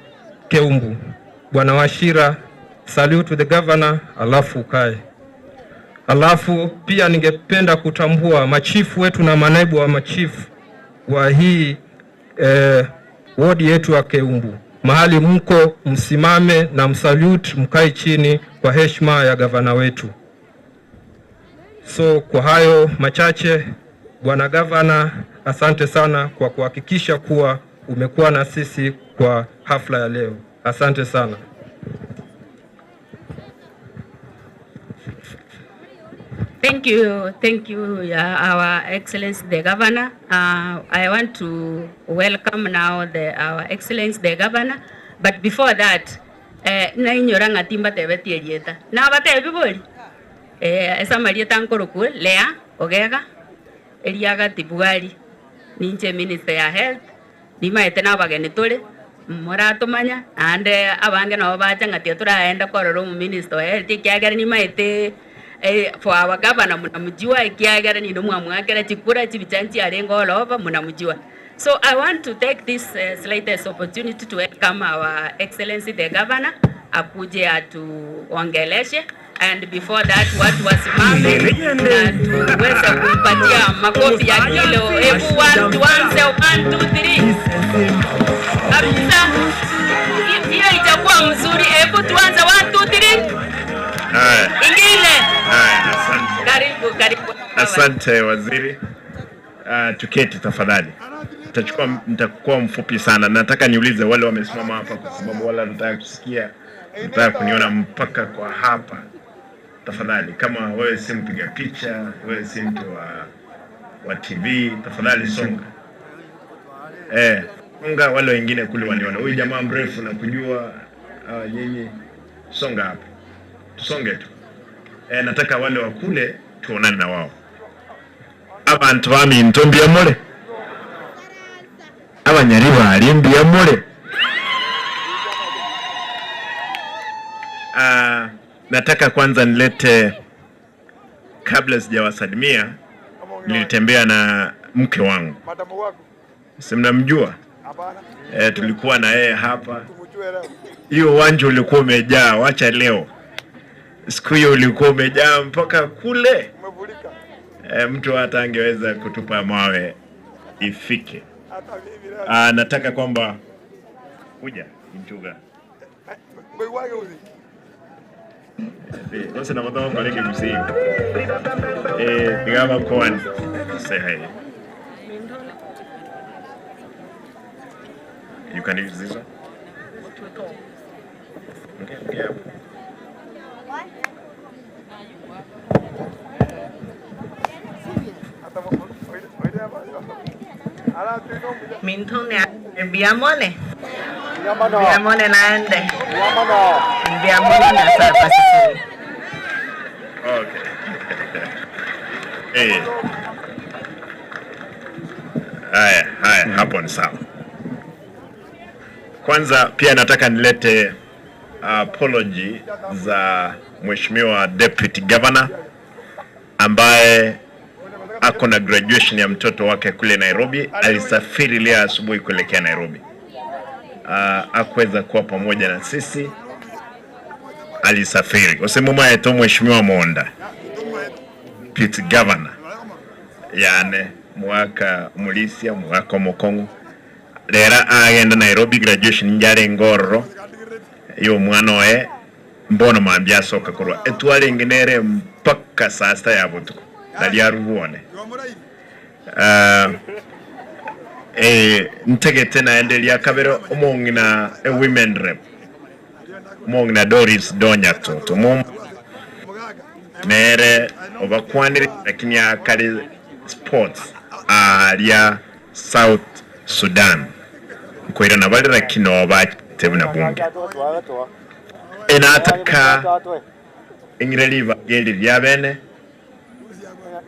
Keumbu, Bwana Wachira, salute to the governor, alafu ukae. Alafu pia ningependa kutambua machifu wetu na manaibu wa machifu wa hii wodi yetu ya Keumbu. Mahali mko msimame na msalute, mkae chini kwa heshima ya gavana wetu. So kwa hayo machache, Bwana Gavana, asante sana kwa kuhakikisha kuwa umekuwa na sisi kwa hafla ya leo. Asante sana. Thank you, thank you, Our Excellency the Governor. I want to welcome now the, Our Excellency the Governor. But before that, nainyora ng'ati mbatebetie erieta. Nabatebi bori? Ase amarieta nkorokwa Lea Ogega, eriaga Tibwari, ninche Minister ya Health, nimaete na abageni tore, moratomanya, naende abange nabo bacha ng'ati toraenda korora omominister wa health ekiagera nimaete for our governor munamjua, ekiagera nino mwamwakera chikura chibicha nchiarenge all over munamjua. So I want to take this slightest opportunity to welcome our Excellency the Governor akuje atuongeleshe, and before that watu wasimame na tuweze kumpatia makofi ya kilo. Hebu tuanze 1 2 3 kabisa, hiyo itakuwa mzuri. Hebu tuanze 1 2 3. Haya. Ingine. Haya, asante. Karibu, karibu. Asante waziri. Tuketi tafadhali. Nitakuwa mfupi sana. Nataka niulize wale wamesimama hapa kwa sababu wale wanataka kusikia, wanataka kuniona mpaka kwa hapa. Tafadhali, kama wewe si mpiga picha, wewe si mtu wa TV, tafadhali songa. Songa wale wengine kule waniona. Huyu jamaa mrefu na kujua nyinyi, songa hapa. Tusonge tu. Nataka wale wa kule tuonane na wao. Abanto baminto mbuya more? Abanyaribari mbuya more? Ah, nataka kwanza nilete, kabla sijawasalimia, nilitembea na mke wangu, si mnamjua? Eh, tulikuwa na yeye hapa. Hiyo uwanja ulikuwa umejaa, wacha leo. Siku hiyo ulikuwa umejaa mpaka kule. E, mtu hata angeweza kutupa mawe ifike. Ah, nataka kwamba kuja Nchuga. Bose na kolege msingi. Eh, nigaba kwani. Say hi. You can use this one. Okay, okay. Minto mbuya mone mbuya mone naende mbuya mono Nyasaye abasesenie. Okay. Eh. Haya, haya, hapo ni sawa. Kwanza pia nataka nilete apology za Mheshimiwa Deputy Governor ambaye ako na graduation ya mtoto wake kule Nairobi. Alisafiri leo asubuhi kuelekea Nairobi. Uh, akuweza kuwa pamoja na sisi, alisafiri. Osemumaeto Mheshimiwa Monda Deputy Governor yane mwaka mulisia mwaka omokongu rera agenda Nairobi graduation njare ngororo yo omwana oye mbono mambia asoka korwa etwarenge nere mpaka saa sita ya botuko nari arubwone. Uh, eh, ntegete naende ria kabere omong'ina e women rep omong'ina Doris Donya Toto Mom nere obakwanire lakini akare sports aria South Sudan nkoirana bare lakini obachete buna bunge enataka eng'ire ribaga eri ria bene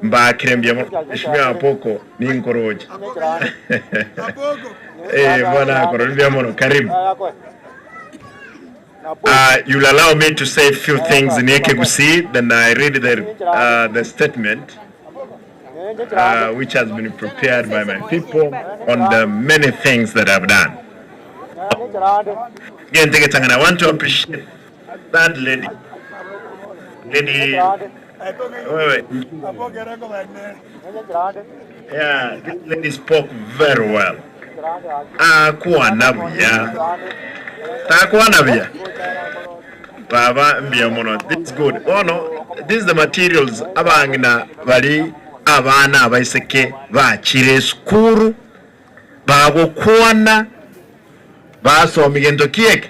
mbakire mbuya mono Mheshimiwa Apoko ninkoroche eh bwana akoro mbuya mono karibu. Uh, you'll allow me to say a few things in Ekegusii, then I read the, uh, the statement uh, which has been prepared by my people on the many things that I've done. Gente getangana, I want to appreciate that lady. Lady, wait, wait. Yeah, this lady spoke very well. Akwana buya. Takwana buya. Baba mbuya mono. This is good. Bono, this is the materials abang'ina bari abana abaiseke bachire esukuru bagokwana basomia gento ki eke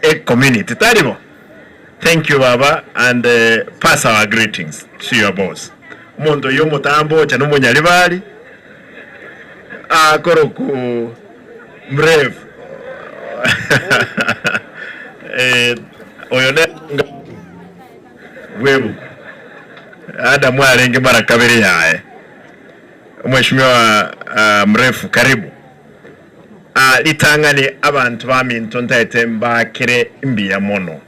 e community tari bo? Thank you baba and uh, pass our greetings to your boss. Omonto oyio omotambe ocha nomonyaribari akoroku mrefu eh, oyo ne bwebuku Adamu arenge mara kabere yaye. Mheshimiwa uh, mrefu karibu. Uh, ritang'ani abanto baminto ntaete mbakere mbuya mono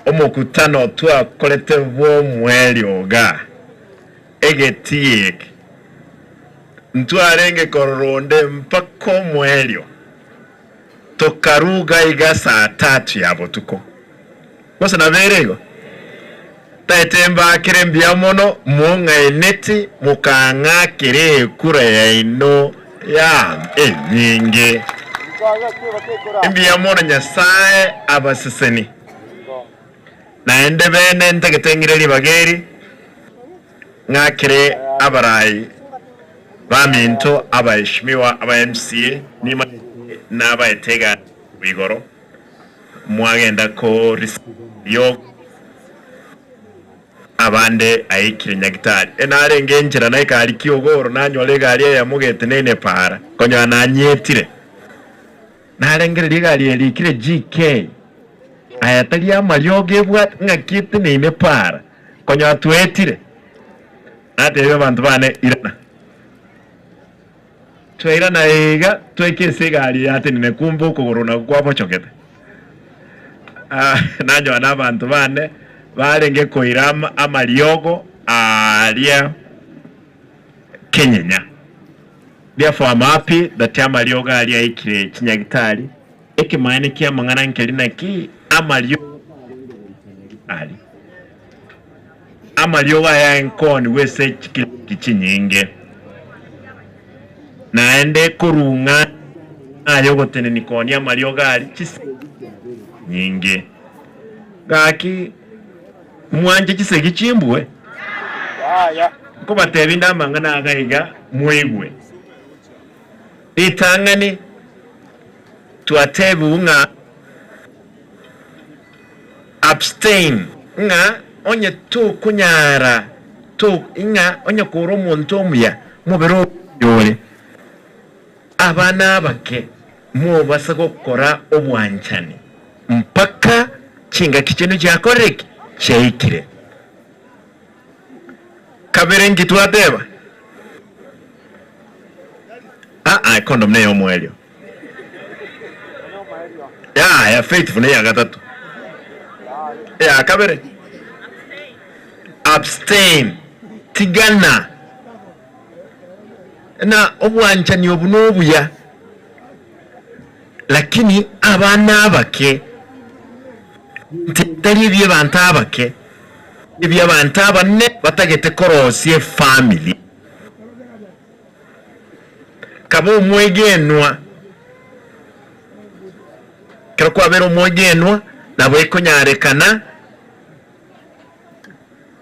omokutano twakorete bw'omweri oga egetii eke ntwarenge korora onde mpaka omwerio tokaruga iga saa tatu ya botuko gose nabere igo Taete mbakere mbuya mono mong'aineti mokang'akera ekura yaino ya enyinge. Mbuya mono Nyasae abaseseni. Naende bene ntagete ng'ire ribaga eri ng'akere abarai baminto abaheshimiwa aba MCA nimanyete nabaete egasi igoro mwagenda ko yo abande aikire nyagitari. Enarenge enchera naika aria kiogoro nanyora egari eyemo geteneine paara konyora nanyetire. Narengereria egari eri erikire GK aya tari amariogo ebwate ng'aki eteneine paara konyora twetire. Natebia abanto bane, Irana. Twairana iga, twaika ase egari yatenine, kumbe okogoro nakwo kwabochogete. Ah, nanyora na abanto bane barenge koira ama- amariogo aaria kenyenya. Therefore I'm happy that amariogo aria aikire chinyagitari, ekemaene ki'amang'ana nkeri naki amariogo tarenge goika nyagitari. Amariogo aya nkoonigwe ase chikiliki chinyinge, naende korung'a aye ogotenenia koonia amariogo aria chisegi chiabeire chinyinge. Gaki mwanche chisegi chimbue? Nkobatebia inde amang'ana aya iga moigwe. Ritang'ani twatebigwe ng'a Abstain, ng'a onye tokonyara to ng'a onye kore omonto omuya, mobere omuya ore, abana abake mobasa gokora obwanchani mpaka chingaki chiaino chiakorire ki? Chiaikire. Kabere nki twateba? Aa econdom neye omoerio. Yaya faithful neya gatato. Eya kabere abstain tigana na obwanchani obu nobuya lakini abana abake tari ebi abanto abake ebi abanto abanene batagete korosia efamily. Kaba omwegenwa. Ekero kwabeire omwegenwa, nabo ekonyarekana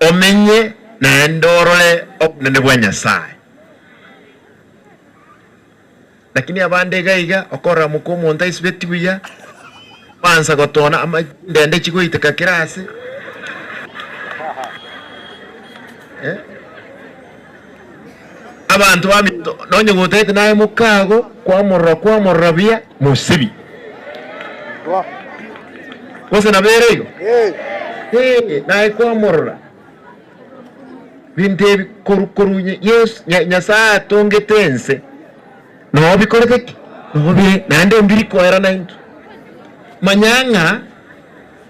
omenye naende orore obonene bwa Nyasae. Lakini abande iga iga, okorora moka omonto aisibeti buya, kwansa gotona ama chindende chigoiteka kera ase eh. Abanto baminto, nonye gotagete naye mokago, kwamorora kwamorora buya, mosibi. Gose nabo ere igo? Eh, naye kwamorora. Binto ebi koru koru Yesu Nyasaye atongete ense, noo bikorete ki? Noo bire, naende mbiri koera naintwe. Manya ng'a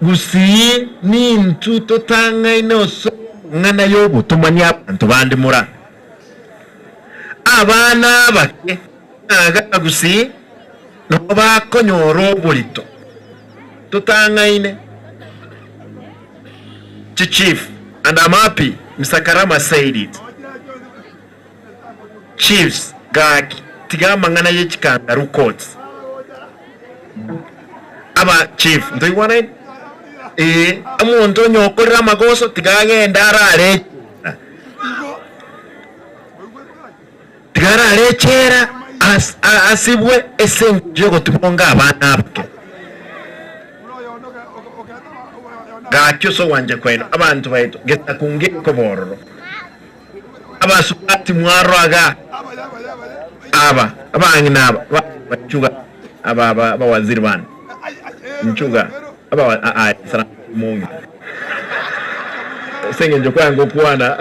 gusii nintwe totang'aine ase amang'ana y'obotomani abanto bande mora. Abana abake ng'a gusii nabo bakonyora oborito totang'aine. Chichief and I'm happy Mister Karama said it. Chiefs gaki tiga amang'ana ye chikangaroo courts. Aba chief ntoigwanaine? Ee, omonto onye okorire amagoso tiga agende arare echela. Tiga arare echela as- a- asibwe ase engencho y'ogotibonga abana abake. Gaki ase ogwancha kwaino abanto baito gesaku ngekoba ororo. Abasubati mwaroaga aba abang'ina aba ba nchuga aba aba abawaziri bane nchuga aba aa sara mong'ina ase eng'encho kwange gokwana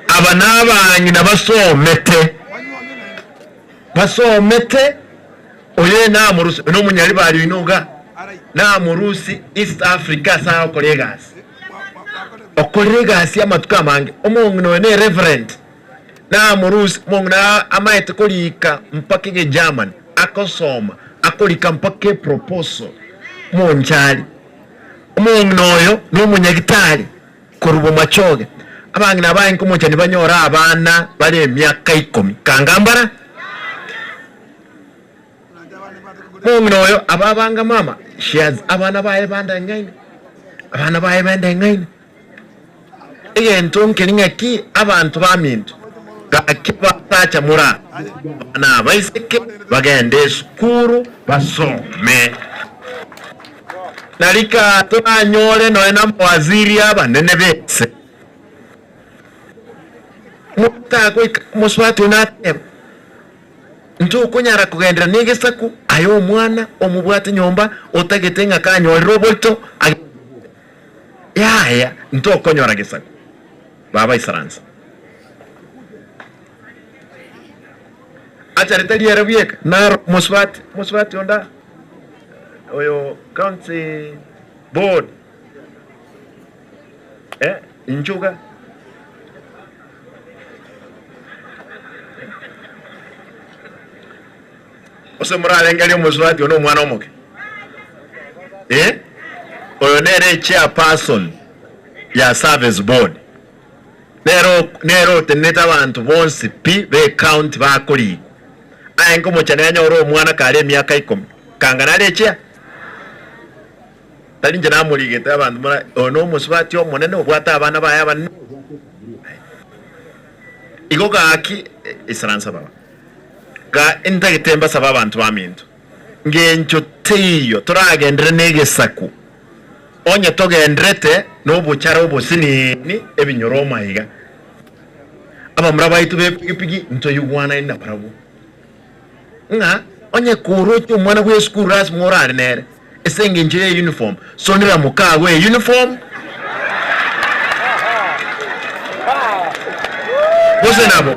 aba nabang'ina basomete basomete oyo namorusi oyo nomonyaribari oino iga namorusi East Africa ase agokora egasi. Okorire egasi amatuko amange. Omong'ina oyo ne reverend, namorusia, omong'ina amaete korika mpaka egegerman, akosoma, akorika mpaka eproposal, omonchari. Omong'ina oyo nomonyagitari korwa Bomachoge. Abang'ina abaye nkomochani banyore abana bare emiaka ikomi. Kanga mbara? Omong'ina oyo ababanga mama, she has abana baye bandeng'aine, abana baye bendeng'aine. Egento nkeri ng'aki abanto baminto gaki abasacha more aa, abana abaiseke bagende esukuru basome. Nari kaa toranyore nonya na amawaziri abanene b'ense. Omonto agoika omosubati oyo nateba. Ntokonyara kogenderera negesaku, aye omwana omobwate nyomba otagete ng'a kanyorire oborito agende. Yaya, ntokonyora gesaku. Baba isaransa. Acha ritari ere bweka naro mosubati mosubati onde aa oyo county board eh inchuga. Gose morarengererie omosubati oyo nomwana omoke? Eh, oyo nere echairperson ya service board. Nere nere otenenete abanto bonsi pi be county bakorikwa. Aye nkomochani anyore omwana kare emiaka ikomi, kanga nare echair? Tari inche namorigete abanto mora oyo nomosubati omonene obwate abana baye abanene obwate efamiri yaye. Igo gaki isaransa baba. Ga intagete mbasabe abanto baminto, ngencho teiyo toragenderere negesaku, onye togendererete nobochara obosinini ebinyoro omaiga. Abamura baito b'epigipigi ntoigwanaine nabarabwo, ng'a onye koroche omwana bw'esukuru lasima orare nere ase engencho ye uniform, sonera mokago e uniform gose nabo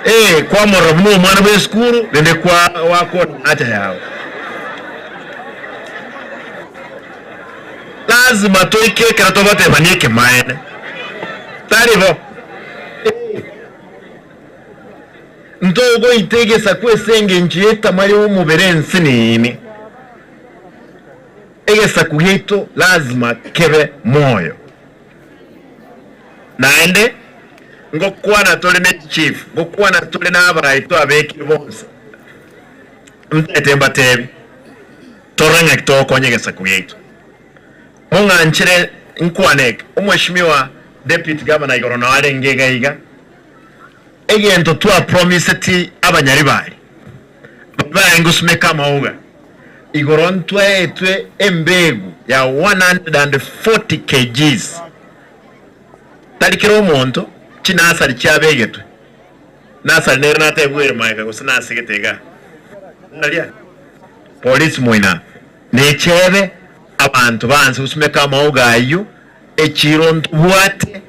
ee kwamorora buna omwana bw'esukuru rende kwa wakora haja yao. Lazima toike ekero tobatebania ekemaene, tari bo? Ee. Ntogoita egesaku ase engencho y'etama y'omobere ensinini. Egesaku giaito lazima kebe moyo. Naende ngokwana tore ne chichief, ngokwana tore nabarai twabekire bonsi, ntaete mbatebi, torore ng'aki togokonya egesaku giaito. Mong'anchere nkwane eke, Omweshimiwa Deputy Governor igoro nao arenge iga iga, Egento twapromiseti abanyaribari baria barenge gosimeka amauga, igoro ntwaetwe embegu ya 140 kgs, tari kera omonto, chinasari chiabegetwe, nasari nere natebwere magega gose nasegete igaa, naria polisi moina nechebe abanto baanse gosimeka amauga ayio, echiro ntobwate.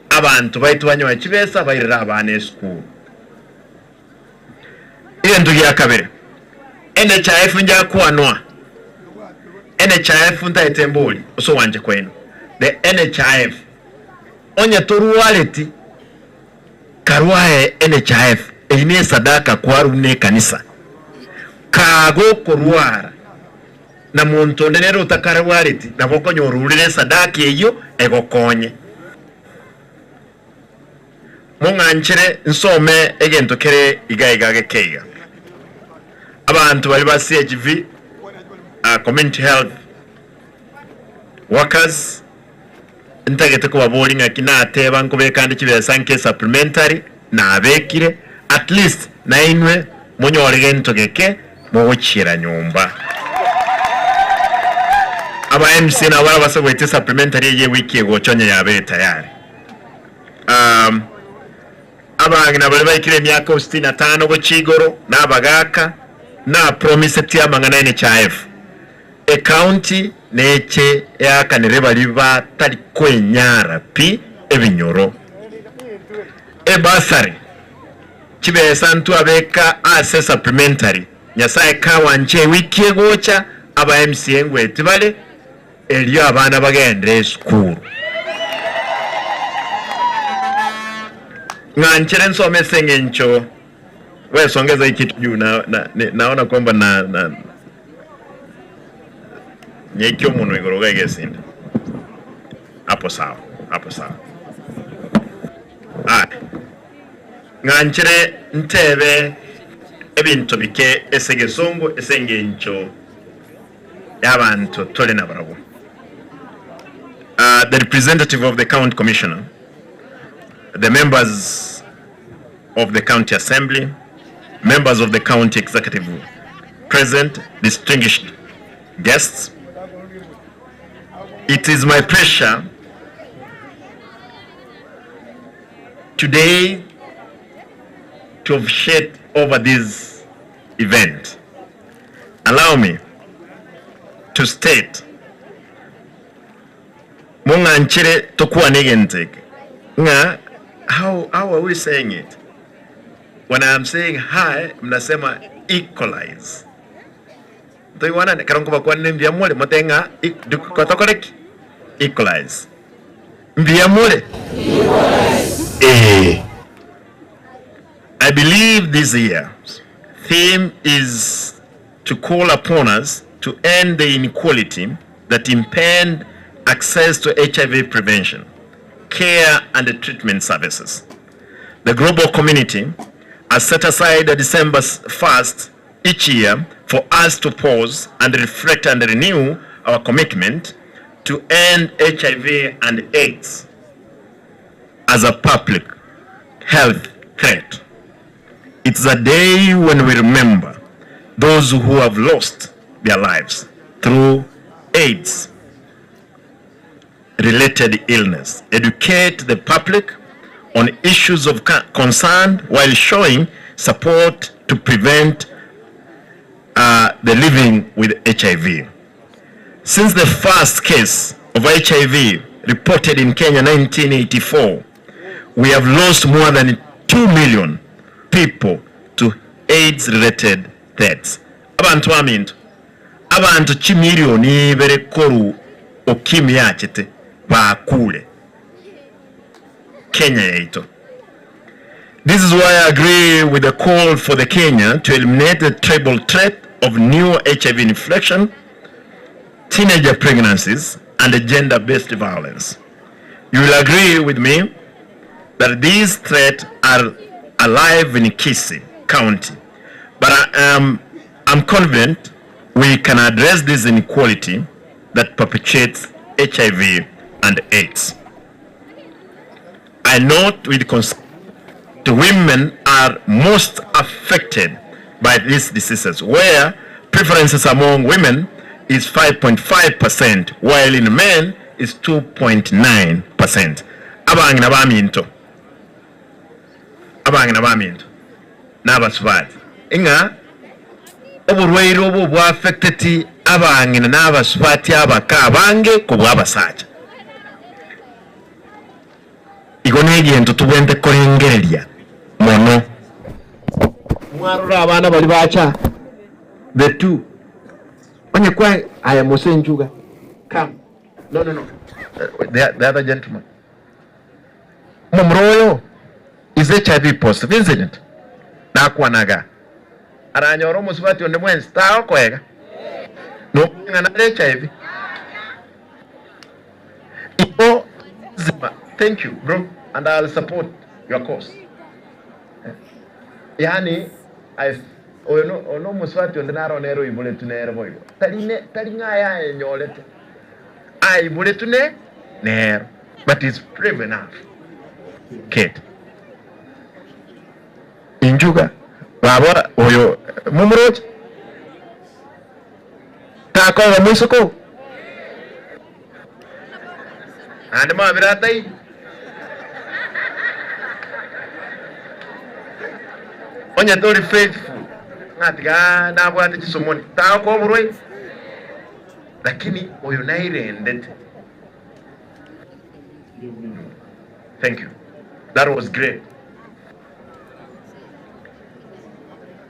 Abanto baito banyoe chibesa bairere abana esukuru. Egento gia kabere, NHIF njakwanwa, NHIF ntaete mbori ase ogwancha kwaino, the NHIF onye torwareti karwae NHIF, eyio ne esadaka kwarwa buna ekanisa, kagokorwara na monto onde nere otakarwareti nabo okonyora orure esadaka eyio egokonye. Mong'anchere nsome egento kere iga iga geke iga. Abanto baria ba CHV, Community Health Workers, ntagete kobaboria ng'aki nateba nkobeka ande chibesa nke supplementary, nabekire, at least nainwe monyore gento geke mogochiera nyomba. Aba MCA nabo barabase goetia supplementary eye ewiki egocha onye yabeire tayari. Um, abang'ina baria baikire emiaka sitini na tano gochia igoro na abagaka na promisetie amang'ana NHIF. Ecounty neche eakanere baria batari kwenyara pi ebinyoro. Ebursary Chibesa ntwabeka ase supplementary, Nyasae kawanche ewiki egocha aba MCA ngweti bare, erio abana bagende esukuru. Ng'anchere nsome ase eng'encho we songeza hii kitu juu na, na, naona kwamba na, na nyeike omonwa igoro iga egesinde. Hapo sawa, hapo sawa. Aya. Ng'anchere ntebe ebinto bike ase egesongo ase engencho y'abanto tore nabarabwo. The representative of the county commissioner, the members of the county assembly, members of the county executive present, distinguished guests, it is my pleasure today to have shared over this event. Allow me to state. Mong'anchere tokwane egento eke ng'a how, how are we saying it? When I am saying hi, mnasema equalize. Ntoigwanane? Ekero nkobakwanera mbuya more, motebe ng'a tokore ki? Equalize. Mbuya more? Ee. I believe this year's theme is to call upon us to end the inequality that impede access to HIV prevention, care and treatment services. The global community has set aside December 1st each year for us to pause and reflect and renew our commitment to end HIV and AIDS as a public health threat. It's a day when we remember those who have lost their lives through AIDS related illness, educate the public on issues of concern while showing support to prevent uh, the living with HIV. Since the first case of HIV reported in Kenya 1984, we have lost more than 2 million people to AIDS related deaths. Abanto baminto, abanto chimilioni ibere koru ukimwi yachete bakure Kenya yaito. This is why I agree with the call for the Kenya to eliminate the tribal threat of new HIV infection, teenager pregnancies, and gender-based violence. You will agree with me that these threats are alive in Kisii County, but I am I'm confident we can address this inequality that perpetuates HIV and AIDS. I note with concern the women are most affected by these diseases, where preferences among women is 5.5%, while in men is 2.9%. Abang'ina baminto, abang'ina baminto, na abasubati, ing'a oborwaire obo bwaaffecteti abang'ina na abasubati abake abange kobua abasacha. Igo negento tobwenerete korengereria mono. Mwarora abana baria bacha the two onye kwa aya mose nchuga come no no no the, the other gentleman omomura oyo is HIV positive incident nakwanaga aranyore omosubati onde bwensi tagokoega nokong'ana are HIV Igo zima thank you bro and I'll support your cause yaani I oyo no oyo nomosubati onde naro nere oiboretwe nere boigo tari ne tari ng'a aye ayenyorete aiboretwe ne nero but is brave enough kid inchuga baba oyo momoroche Takoba moiseke oo. Naende mabere ataiyo. Onye tori faithful, ng'a tiga nabwate chisomoni, tagokoa oborwaire. Lakini oyo nairendete. Thank you. That was great.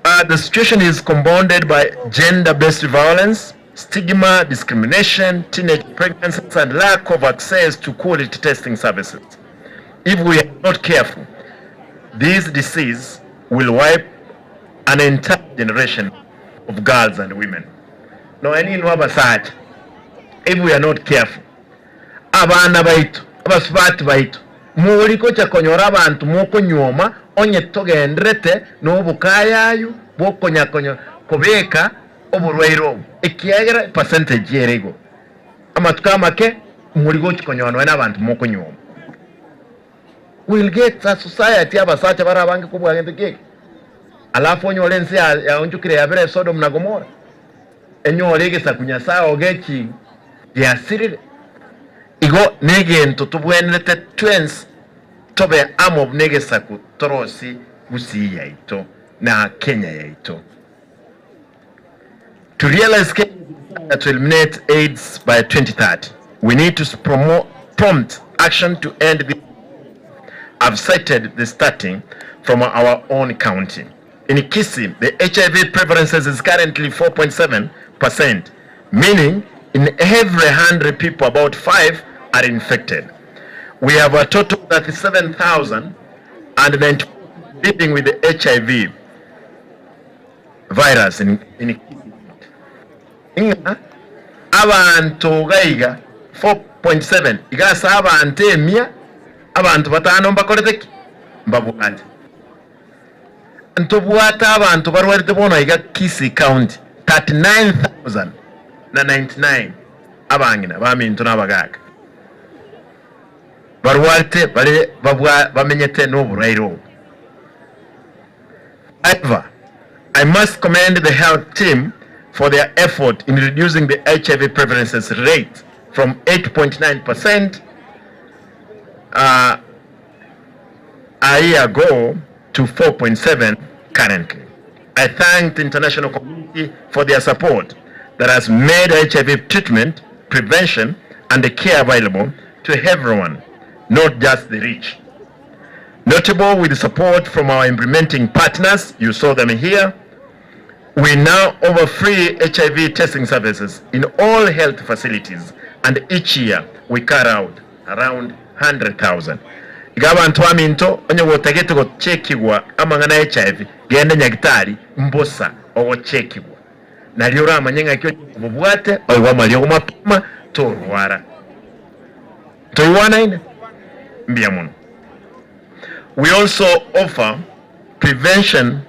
Uh, the situation is compounded by gender-based violence, stigma, discrimination, teenage pregnancies, and lack of access to quality testing services. If we are not careful, this disease will wipe an entire generation of girls and women. Nonya ninwe abasacha, if we are not careful, Abana baito, abasubati baito, mori gocha konyora abanto mokonyuoma onye togendererete nobokayayu bw'okonya-konya kobeka oborwaire obo, ekiagera epercentage ere igoro. Amatuko amake mori gochi konyora nonya nabanto mokonyuoma. We'll get a society abasacha bare abange kobua gento ki eke. Alafu onyore ense yaonchokire yabire Sodom na Gomora, enyore egesaku Nyasae ogechi giasirire. Igo negento tobwenerete twensi tobe amo buna egesaku torosie Gusii yaito na Kenya yaito. To realize Kenya's desire to eliminate AIDS by 2030, we need to promote. prompt action to end this I've cited the starting from our own county. In Kisii, the HIV prevalences is currently 4.7%, meaning in every 100 people about 5 are infected. We have a total of 37,094 living with the HIV virus in, in Ng'a abanto iga iga 4.7 iga ase abanto emia abanto batano mbakorete ki? Mbabwate. Ntobwate abanto barwarete bono iga Kisii County 39,099 abang'ina baminto na abagaaka barwarete bare babwa bamenyete noborwaire obo. However, I must commend the health team for their effort in reducing the HIV prevalences rate from 8.9 percent uh, a year ago to 4.7 currently. I thank the international community for their support that has made HIV treatment, prevention, and the care available to everyone, not just the rich. Notable with support from our implementing partners, you saw them here, we now offer free HIV testing services in all health facilities and each year we carry out around 100,000. Iga abanto baminto onye gotagete gochekigwa amang'ana ya HIV genda nyagitari mbosa ogochekigwa nario oramanye ng'aki obobwate oigwe amariogo mapema torwara. Toigwanaine? Mbuya mono. We also offer prevention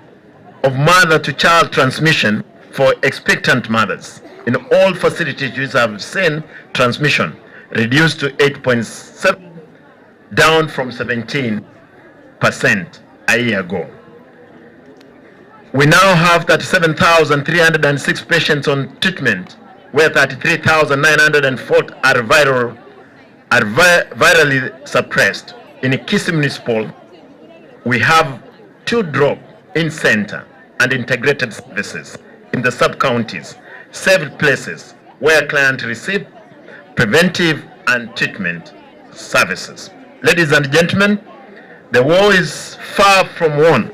of mother to child transmission for expectant mothers in all facilities which have seen transmission reduced to 8.7 down from 17 percent a year ago. We now have 37,306 patients on treatment, where 33,904 are viral are vi virally suppressed. In Kisii Municipal, we have two drop-in center and integrated services in the sub-counties, several places where clients receive preventive and treatment services. Ladies and gentlemen, the war is far from won.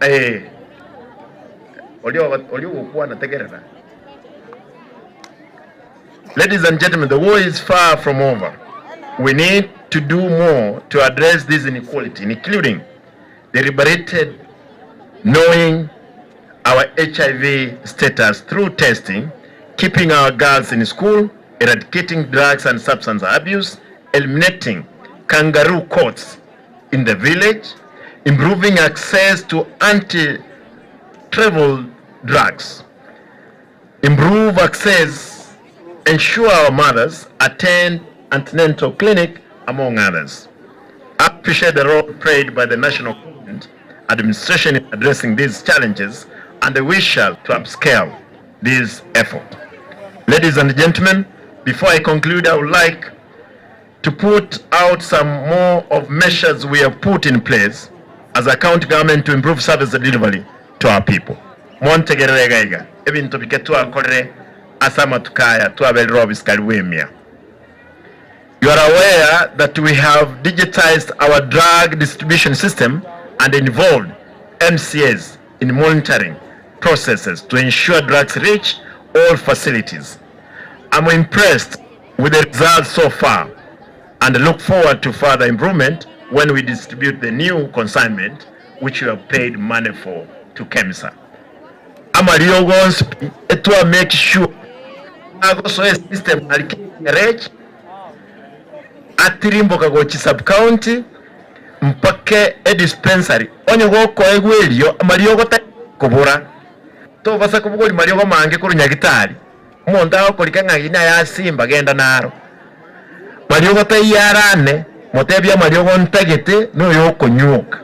Eh, oria ogokwana tegerera. Ladies and gentlemen, the war is far from over. We need to do more to address this inequality, including deliberated knowing our HIV status through testing, keeping our girls in school, eradicating drugs and substance abuse, eliminating kangaroo courts in the village, improving access to anti-travel drugs, improve access, ensure our mothers attend antenatal clinic, among others. I appreciate the role played by the national government administration in addressing these challenges and the wish to upscale this effort. Ladies and gentlemen, before I conclude, I would like to put out some more of measures we have put in place as a county government to improve service delivery to our people. Montegerere iga iga, ebinto bike twakorire ase amatuko aya twaberire obisikari bw'emia. You are aware that we have digitized our drug distribution system and involved MCAs in monitoring processes to ensure drugs reach all facilities. I'm impressed with the results so far and look forward to further improvement when we distribute the new consignment which we have paid money for to KEMSA. Amariogo onsi pi etwa make sure agosoa esystem ari KRH atirimboka gochia sub county mpaka edispensary onye gokoegwa erio amariogo tari kobora tobasa kobogoria mariogo mange korwa nyagitari omonto agokorika ng'a eyio naye asimba genda naro mariogo taiyo arane motebie amariogo ntagete noyo okonywoka.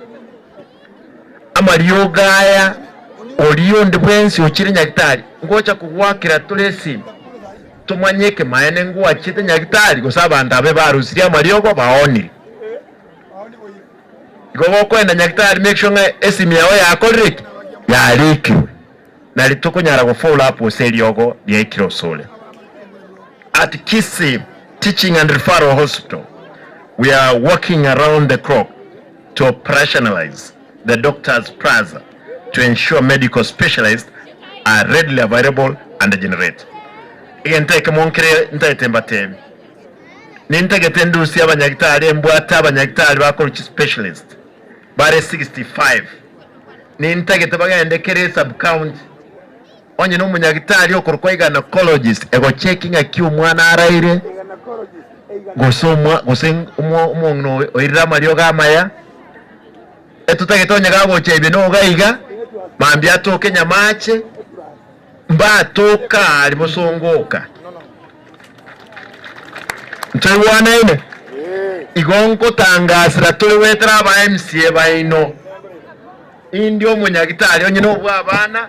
Amariogo aya oria onde bwensi ochire nyagitari, ngocha kogoakera tore esimi, tomanye ekemaene ngwachete nyagitari gose abanto abe barusirie amariogo baonire. Igo gokoenda nyagitari make sure ng'a esimi yao yakorire ki? Yarikirwe. Nari tokonyara go follow up gose eriogo riaikire osore. At Kisii Teaching and Referral Hospital, we are working around the clock to operationalize the Doctors Plaza to ensure medical specialists are readily available and generate. Egento ekemo nkere ntagete mbatebie, nintagete ndusie abanyagitari embwate abanyagitari bakorwa chispecialist bare 65, nintagete bagende kera esub-county Onye nomonyagitari okorokwa gynecologist egocheki ng'aki omwana araire, gose omwa gose omong'ina oirire amariogo amaya, etotagete onye gagocha ime noga iga, mambia atoke nyamache, mbatoka aria bosongoka. Ntoigwanaine? Igo nkotangasera tore goetera aba MCA baino. Inde omonyagitari onye nobw'abana,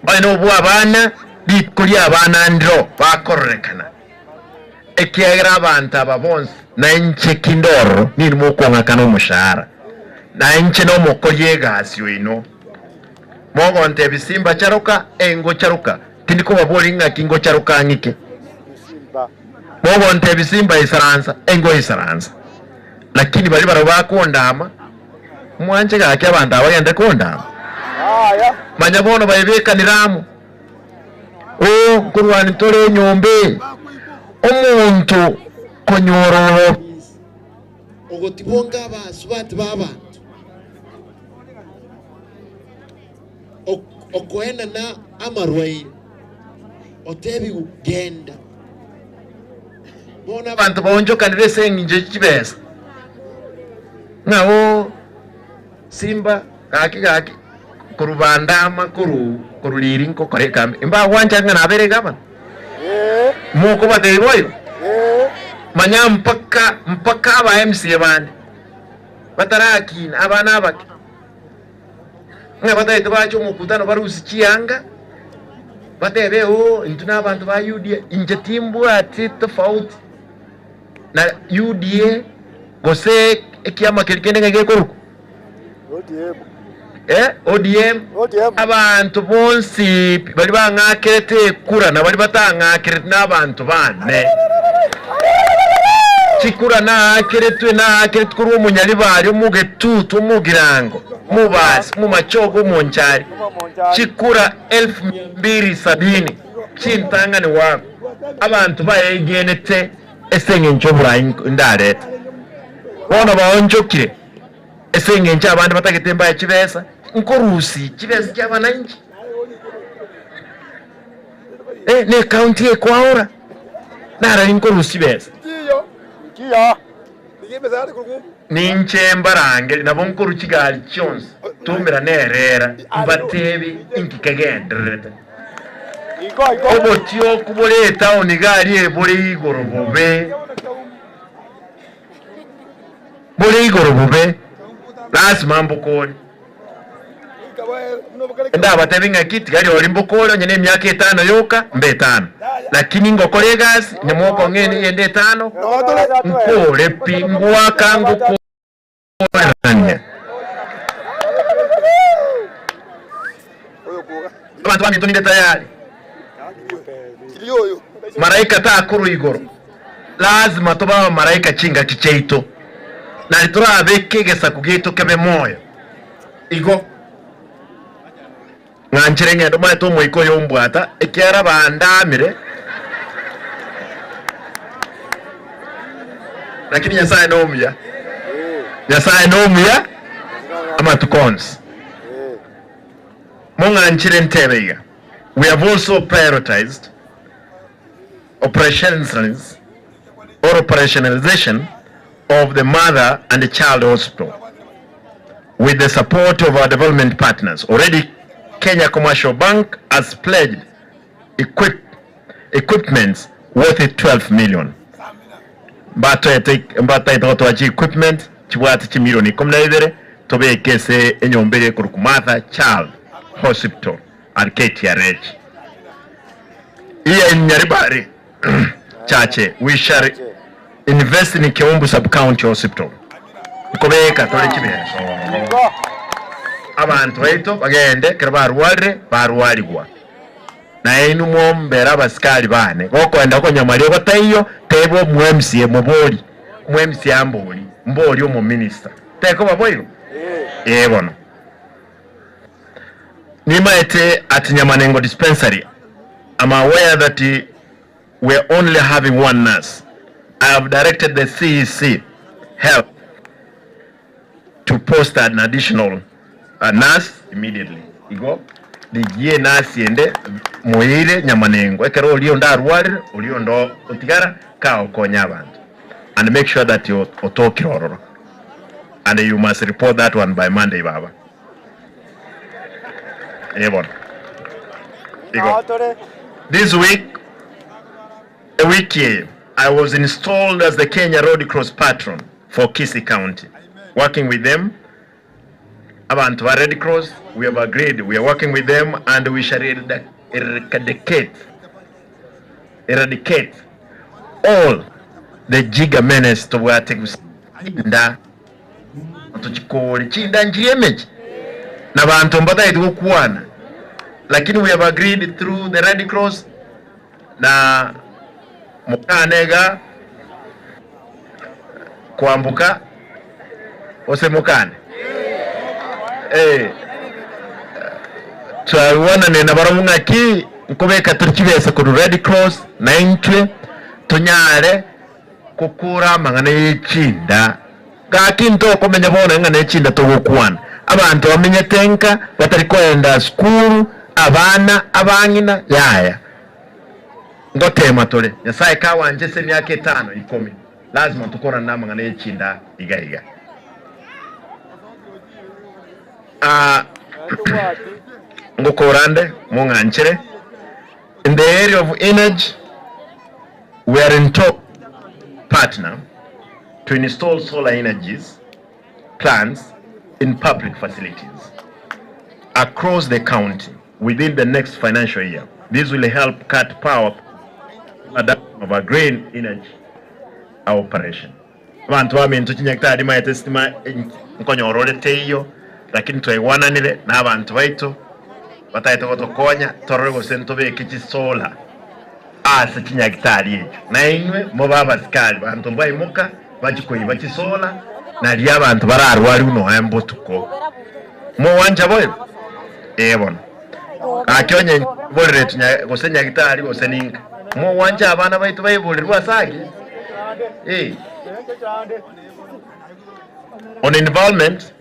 onye nobw'abana, rituko ri'abana ndiro bakororekana, ekiagera abanto aba bonsi, na inche kinde ororo, ninwe mokong'akana omoshahara, na inche nomokori egasi oino. Mogontebia, Simba charoka, ee ngocharoka, tindi kobaboria ng'aki ngocharoka ng'ike. Mogontebia, Simba isaransa, ee ngoisaransa. Lakini baria barabwo bakondama, Mwanche gaki abanto aba bagende kondama. Manya bono baebekanire amo. Oo, nkorwania tore enyomba eye. Omonto konyora oro. Ogotibonga abasubati b'abanto, okoenana amarwaire, otebigwe, Genda. Bono abanto baonchokanire ase engencho ye chibesa, ng'a oo Simba gaki gaki korwa bandama korwa korwa riri nkokora ekambi, mbagwancha ng'a nabere egavana? Mokobatebia boigo? Manya mpaka mpaka aba MCA bande batarakina abana abake, ng'a batagete bache omokutano barusie chianga, batebe oo intwe na abanto ba UDA, inche timbwati tofauti na UDA gose ekiama keria kende ng'a gekorokwa eh, ODM, abanto bonsi pi baria bang'akerete ekura na baria batang'akerete na abanto bane. Chikura naakeretwe naakeretwe korwa omonyaribari, omogetutu, omogirango, omobasi, omomachoge, omonchari, chikura elfu mia mbili sabini chintang'ani goakwa. Abanto baegenete ase engencho y'oborai ndarete. Bono baonchokire ase engencho abande batagete mbae chibesa, nkorusia chibesa chi'abananchi. Eh, ne ekaunti ekwaora narari nkorusia chibesa. Ninche mbarangerie, nabo nkorua chigari chionsi, tumera nerera, mbatebi inki kegendererete. Obotioku bore etaoni gari ebore igoro bobe, bore igoro bobe, lasima mbokore. Ndabatebi ng'aki, tiga rirorio mbokore onye nemiaka etano yoka, mbe etano. Lakini ngokora egasi, onye mokong'enia eyende etano, nkore pi, ngoaka ngokorerania. Abanto baminto ninde tayari. Malaika takorwa igoro, lazima tobe abamalaika chingaki chiaito, nari torabeke egesaku giaito kebe moyo. Igo ng'anchire ng'ende omanyete omoika oyo ombwata, ekiagera bandamire. Lakini Nyasae nomuya, Nyasae nomuya amatuko onsi. Mong'anchire ntebe iga, we have also prioritized operationalize or operationalization of the mother and child hospital with the support of our development partners. Already Kenya Commercial Bank has pledged equip, equipments worth 12 million. Mbatoete mbataete gotoa chi equipment chibwate chimilioni ikomi na ibere tobeke ase enyomba ere ekorokwa Mother Child Hospital at KTRH. Here in Nyaribari Chache we shall invest in Keumbu Sub County Hospital. Nkobeka tore chibesa ororo abanto baito bagende ekero barwarire barwarigwa. Naye inwe mwombere abasikari baane. Gokoenda konywa amariogo taiyo, teba omo-MCA mobori, omo-MCA ambori, mbori omominista. Tekoba boigo? Ee bono. Nimaete at Nyamanengo Dispensary, am aware that we are only having one nurse. I have directed the CEC Health to post an additional nurse immediately. Igo rigia enurse ende moeire Nyamanengo ekero oria onde arwarire oria onde otigara kagokonya abanto and make sure that otokire ororo and you must report that one by Monday baba. Ee bono. Igo this week ewiki eye I was installed as the Kenya Red Cross patron for Kisii County working with them abanto ba Red Cross we have agreed we are working with them and we shall eradicate eradicate all the jigger menace tobwate gose nda tochikore chinda nchiria emechi na banto mbatagete gokwana lakini we have agreed through the Red Cross Na mokane iga kwamboka gose mokane? Eh, twaigwananire nabarabwo ng'aki nkobeka tore chibesa korwa Red Cross na intwe tonyare kokora amang'ana ye chinda. Gaki ntokomenya bono ng'a ne chinda togokwana. Abanto bamenyete nka batari koenda sukuru, abana, abang'ina, yaya. Ngoteema tore, Nyasae kawanche ase emiaka etano, ikomi, lazima tokorane namang'ana ye chinda iga iga. Ah, ngokora nde, mong'anchere. In the area of energy, we are in talk partner to install solar energies plants in public facilities across the county within the next financial year. This will help cut power adoption of a green energy operation. Abanto baminto chinyagitari maete esitima nkonyora ore teiyo, lakini twaigwananire na abanto baito batagete gotokonya torore gose ntobeke chisolar ase chinyagitari echio. Na inwe mobe abasikari, banto mbaimoka bachie koiba chisolar nario abanto bararwarigwe nonya mbotuko. Mogwancha boigo? Ee bono. Gaki onye nyiboreretwe nya gose nyagitari gose ninka, mogwancha abana baito baiborerwe ase aria? Ee. On environment,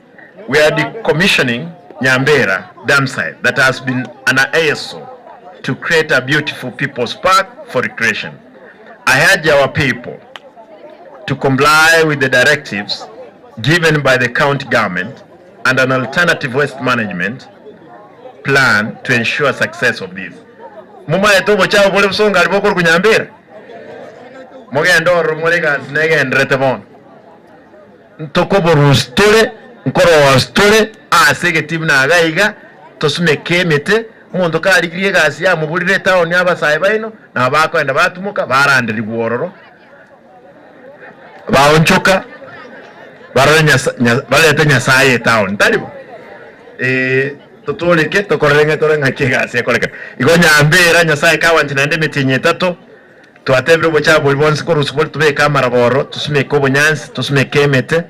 we are decommissioning Nyambera dam site that has been an eyesore to create a beautiful people's park for recreation. I urge our people to comply with the directives given by the county government and an alternative waste management plan to ensure success of this. Momaete obochafu bore bosongo aria bokorokwa Nyambera? Mogende ororo more egasi negenderete bono. Ntokoborusia tore, nkorosia tore ase egetii buna iga iga, tosumeke emete, omonto karigirie egasi yamoborire etown abasae baino, nabo bakoenda batumoka baranderigwa ororo, baonchoka barore Nyasa nya barete Nyasaye etown, tari bo? Eeh, totoreke tokorere ng'a tore ng'aki egasi ekorekana. Igo Nyambera Nyasaye kawanche naende emetienyi etato, Twatebire obochabo boria bonsi korwa bori tobeke amaraba oro, tosumeke obonyansi, tosumeke emete.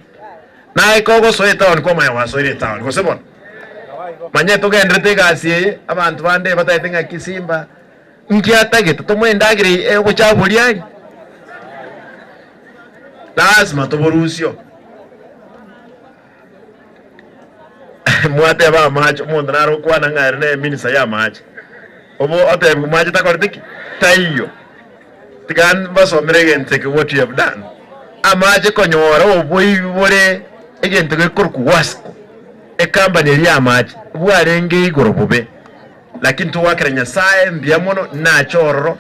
Naye kogosoa etaoni kwamanya gwasoire etaoni, gose bono? Manya togenderete egasi eye, abanto bande batagete ng'aki Simba nki atagete tomoe endagera eye obochabo boria aria? Lazima toborusie oo. Mwateba amache, omonto nare okwana ng'a ere ne eminister ya amache, obo otebigwe mache takoreti ki? Taiyo. Tiga mbasomere egento eke what we have done. Amache konyora oboibi bore egento gekorokwa Wasco, ecompany eria ya amache, bwarenge igoro bobe, lakini togoakera Nyasaye mbuya mono nache ororo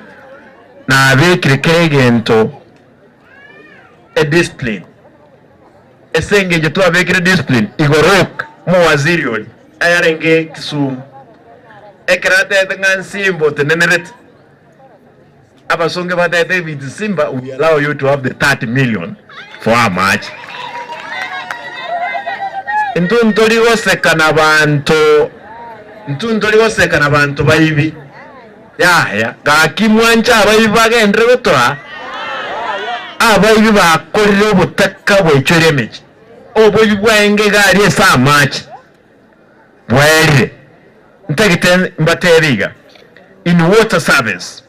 nabekire kera egento ediscipline. Ase engencho twabekire discipline igoro ok omowaziri oria ayarenge Kisumu ekero atebete ng'a Nsimba otenenerete abasonge batebete if it's Simba we allow you to have the 30 million for amache. Intwe ntori goseka na banto intwe ntori goseka na banto baibi. Yaya, gaki mwanche abaibi bagenderere gotoa, abaibi bakorire obotaka bwaichoire emechie. Oboibi bwaenge iga aria ase amache bwaerire. Ntagete mbatebie iga, in water service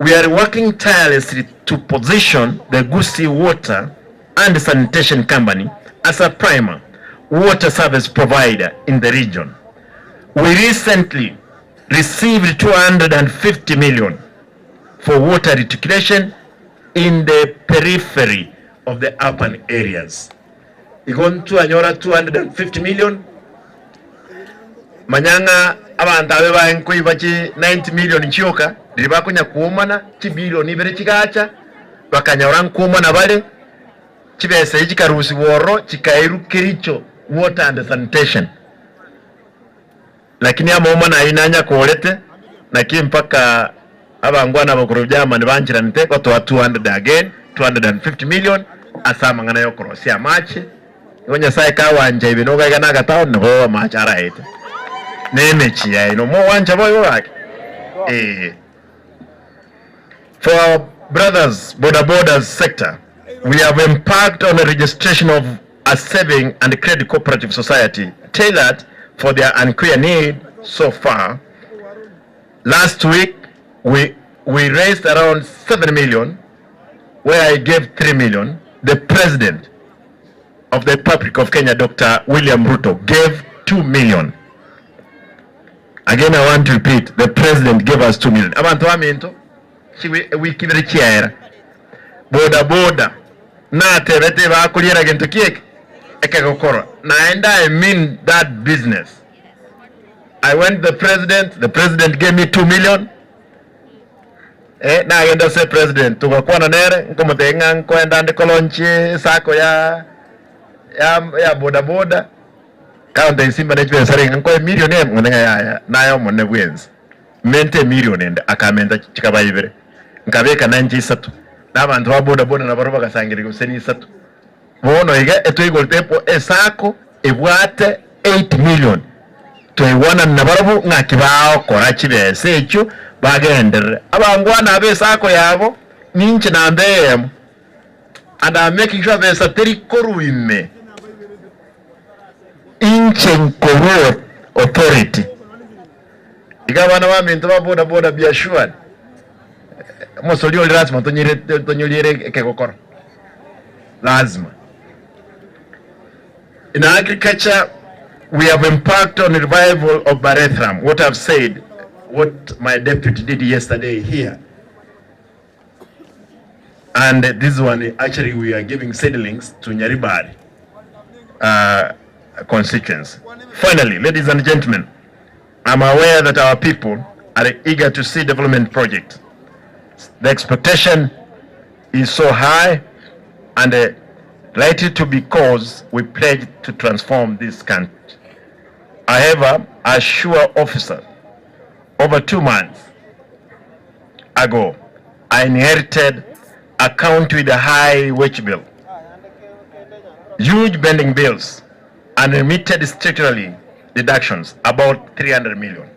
we are working tirelessly to position the Gusii Water and Sanitation Company as a primer water service provider in the region. We recently received 250 million for water reticulation in the periphery of the urban areas. Igo ntwanyora 250 million manya ng'a abanto abe baye nkoiba chi 90 million chioka riria bakonya kuomana chibilion ibere chigacha bakanyora nkuomana bare chibesa echi chikarusigwa ororo chikairwa Kericho Water and Sanitation. Lakini amaomana ayio nanyakorete, naki mpaka abangwana abakorwa Germany banchiranete gotoa 200 again, 250 million ase amang'ana yokorosia amache. Igo Nyasae kawancha ibe nogaiga na agataoni nabo amache araete. Na emechie yaino mogwancha boigo gaki? Ee. For our brothers boda bodas sector, we have embarked on a registration of a saving and credit cooperative society tailored for their unclear need so far. Last week, we, we raised around 7 million, where I gave 3 million. The president of the Republic of Kenya, Dr. William Ruto, gave 2 million. Again I want to repeat, the president gave us 2 million. Abanto baminto, chiwiki ibere chiaera, boda boda natebete bakoriera gento ki eke ekegokorwa naende I mean that business. I went to the president, the president gave me 2 million. Eh, nagenda ase president togakwana nere nkomotebia ng'a nkoenda nde kolaunch esacco ya ya ya boda boda Kaonte esimba ne chibesa renge nkoe emilion emo, ng'one ng'a yaya naye omonene bwensi, mente emilion ende, akamenta chikaba ibere, nkabeka nainche isato, na abanto ba boda boda nabarobwo bagasangereria gose nisato. Bono iga etwaigorete epo esacco ebwate 8 million, twaigwanana nabarobwo ng'aki bagokora chibesa echio bagenderere. Abangwana aba esacco yabo ninche namba eyemo and I'm making sure besa teri korwa ime. Inche nkorua authority. Iga abana baminto ba boda boda be assured, omosori oria lazima tonyire tonyoriere ekegokoro. Lazima. In agriculture, we have embarked on revival of Barethram, what I've said, what my deputy did yesterday here. And this one, actually, we are giving seedlings to Nyaribari uh, constituents. Finally, ladies and gentlemen, I'm aware that our people are eager to see development projects. The expectation is so high and uh, likely to be because we pledged to transform this country. However, assure officers, over two months ago, I inherited a county with a high wage bill, huge bending bills, and remitted structurally deductions about 300 million.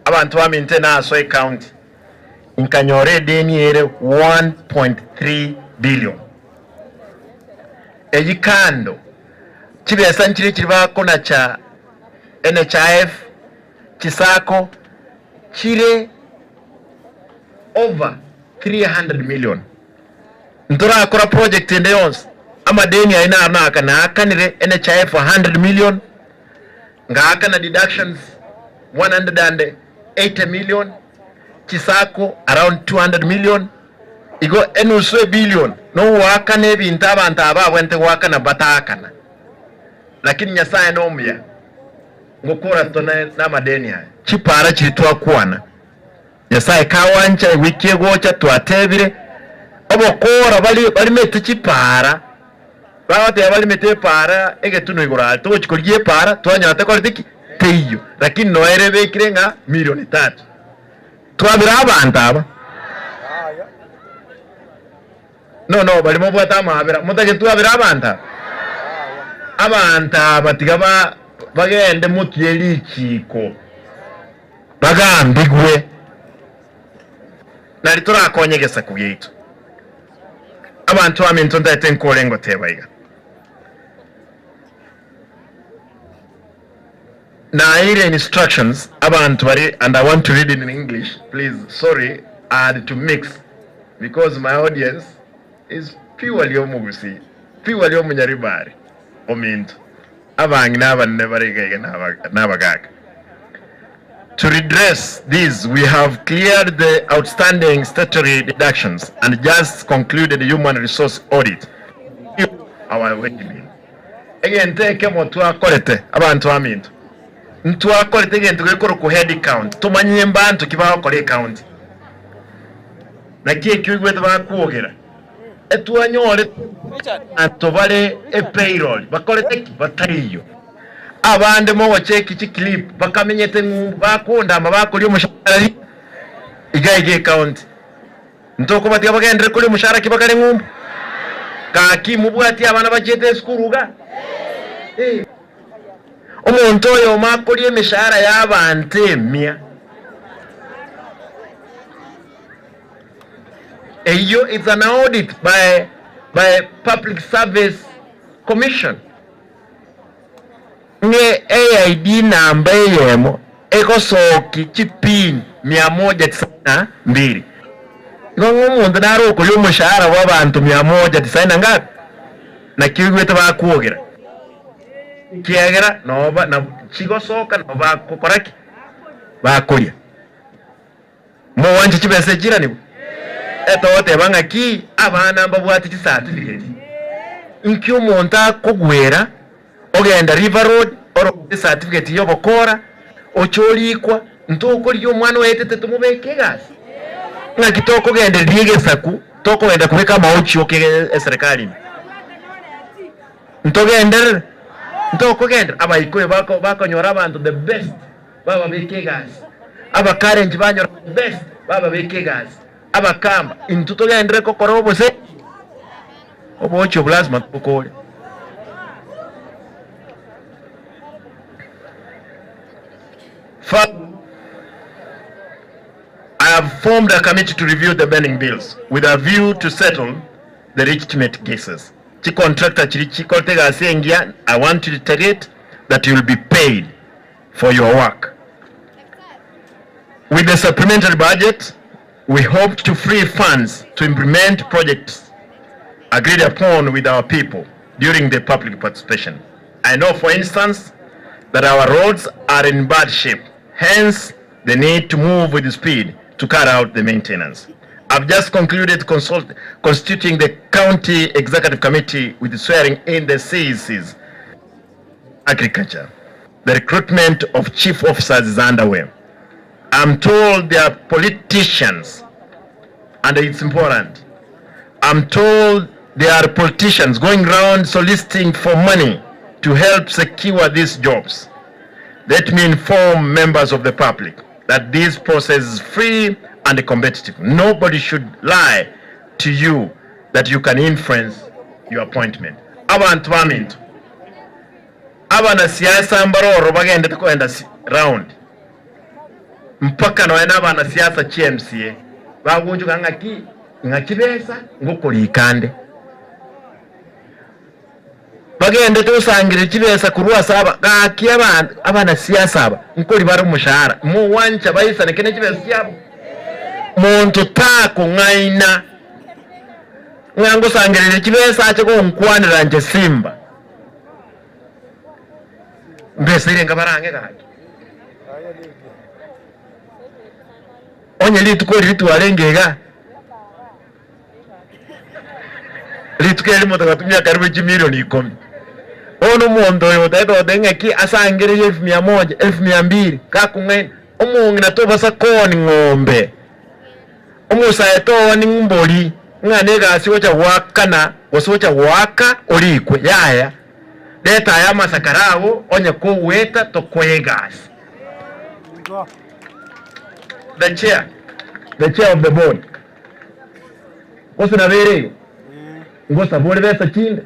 Abantu baminto nasoa ecounty nkanyora edeni ere 1.3 billion. Eyio kando chibesa nchire chiri bakonacha NHIF, chisacco chire over 300 million. Ntorakora project ende yonsi, amadeni ayio naro naaka naakanire NHIF 100 million, ngaakana deductions 180 million, chisacco around 200 million, igo enusu ebillion nogoakana ebinto abanto aba babwenerete goakana bataakana. Lakini Nyasaye nomuya, ngokora tone namadeni aya. Chipara chiria twakwana, Nyasae kawancha ewiki egocha twatebire, obokora bari barimete chipara, bagoteba barimete epara egetunwa igoro aria, togochi korigia epara twanyora tekoreti ki? Teiyo. Lakini noyo ere ebekire ng'a milioni tatu. Twabire abanto aba. No, no, baria mobwate amaabera, motagete twabere abanto aba? Abanto aba tiga ba, bagende motie richiiko, bagambigwe. Nari torakonye egesaku giaito. Abanto baminto ntaete nkore ngoteba iga. Naeire instructions abanto bari and I want to read it in English please sorry I had to mix because my audience is purely omogusii purely omonyaribari ominto abang'ina abanene bare iga iga na abagaka. To redress this we have cleared the outstanding statutory deductions and just concluded human resource audit to review our wage bill. Egento ekemo twakorete, abanto baminto, ntwakorete egento gekorokwa head count, tomanye mbanto ki bagokora ecounty. Naki ekio oigwete bakwogera, etwanyorete abanto bare epayroll bakorete ki? Bataiyo. Abande mogocheki chiclip bakamenyete ng'umbu bakondama bakoria omoshahara ri iga iga ecounty. Ntokobatiga bagenderere koria omoshahara ki bakare ng'umbu? Gaki mobwatie abana bachiete esukuru iga? Eh. Omonto oyomo akoria emeshahara y'abanto emia. Eyio it's an audit by by public service commission. Ng'e eID namba eyemo egosoki chipin mia moja tisaini na mbili. Igo ng'a omonto nare okoria omoshahara bw'abanto mia moja tisaini na ngapi? Naki oigwete bakwogera? Ekiagera noba na chigosoka nabo bagokora ki? Bakoria. Mogwancha chibesa echiranigwe? Etogoteba ng'aki abana mbabwate chicertificate? Inki omonto akogwera ogenda River Road oroche ecertificate y'obokora oche orikwa ntokorigia omwana oetete tomobeke egasi? Ng'aki tokogendereria egesaku tokogenda kobeka amaochio ke eserekari ime? Ntogenderere? Ntokogenderera? Abaikoyo bako bakonyora abanto the best. Bababeka egasi, Abakarenji banyora the best, bababeka egasi, Abakamba, intwe togenderere gokora obose, obochio obo lazima tobokore. Further, I have formed a committee to review the burning bills with a view to settle the legitimate cases. Chicontractor chiria chikorete egasi engiya, I want to reiterate that you will be paid. for your work. With the supplementary budget, we hope to free funds to implement projects agreed upon with our people during the public participation. I know, for instance, that our roads are in bad shape, hence the need to move with speed to carry out the maintenance. I've just concluded consult, constituting the county executive committee with swearing in the CECs. Agriculture. The recruitment of chief officers is underway. I'm told they are politicians, and it's important. I'm told there are politicians going round soliciting for money to help secure these jobs. Let me inform members of the public that this process is free and competitive. Nobody should lie to you that you can influence your appointment. Abantu baminto, abanasiasa mbare ororo bagendete kogenda round mpaka nonya na abanasiasa chi MCA bagoonchoka ng'aki ng'a chibesa ngokorika nde. Bagendete gosangereria chibesa korwa ase aba gaki abanto abanasiasa aba nkori bare omoshahara mogwancha baisaneke ne chibesa chiabo? Monto takong'aina ng'a ngosangereria chibesa ache gonkwanera inche Simba mbesa eria nkabarang'e gaki. Onye rituko riria twarenge igaa. Rituko erimo togatumia karibu chimilioni ikomi. Bono omonto oyo otagete goteba ng'aki asangererie elfu mia moja, elfu mia mbili, gakong'aina, omong'ina tobasa kooni ng'ombe, omosae tooni mbori, ng'a negasi ogocha goakana gose ogocha goaka orikwe, yaya. Reta aya amasakara ago onye kogoeta tokoe egasi. The chair, the chair of the board. Gose nabo ere igo? Ngosaba ore besa chinde?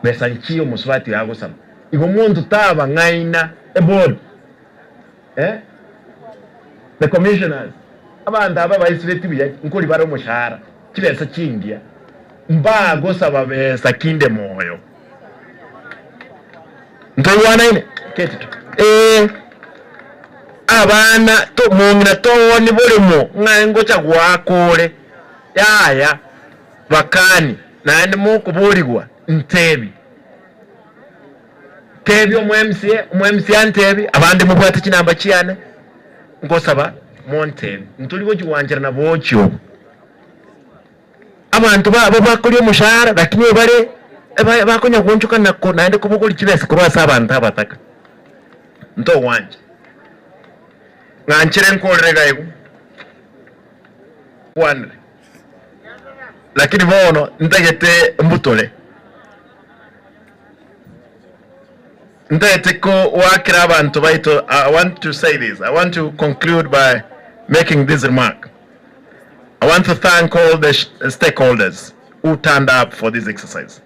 Besa nchiyo omosubati oyo agosaba. Igo monto taba ng'aina eboard eh? The commissioners. Abanto aba baisibeti buya nkori bare omoshahara, chibesa chingiya, mbagosaba besa kinde moyo. Ntoigwanaine? Ee, abana to mong'ina tooni borimo ng'a ngocha goaka ore, yaya, bakani, naende mokoborigwa, ntebi. Tebi omo MCA, omo MCA antebi, abande mobwate chinamba chiane, ngosaba montebi, ntori gochi gwancherana bochi obo. Abanto babo bakoria omoshahara lakini ebare eba bakonya goonchoka na ko naende kobogoria chibesa korwa ase abanto abataka. Ntogwancha. Ng'anchere nkorere iga igo, nkwanere, lakini bono ntagete mbutore. Ntagete koakera abanto baito, I want to say this, I want to conclude by making this remark. I want to thank all the stakeholders who turned up for this exercise.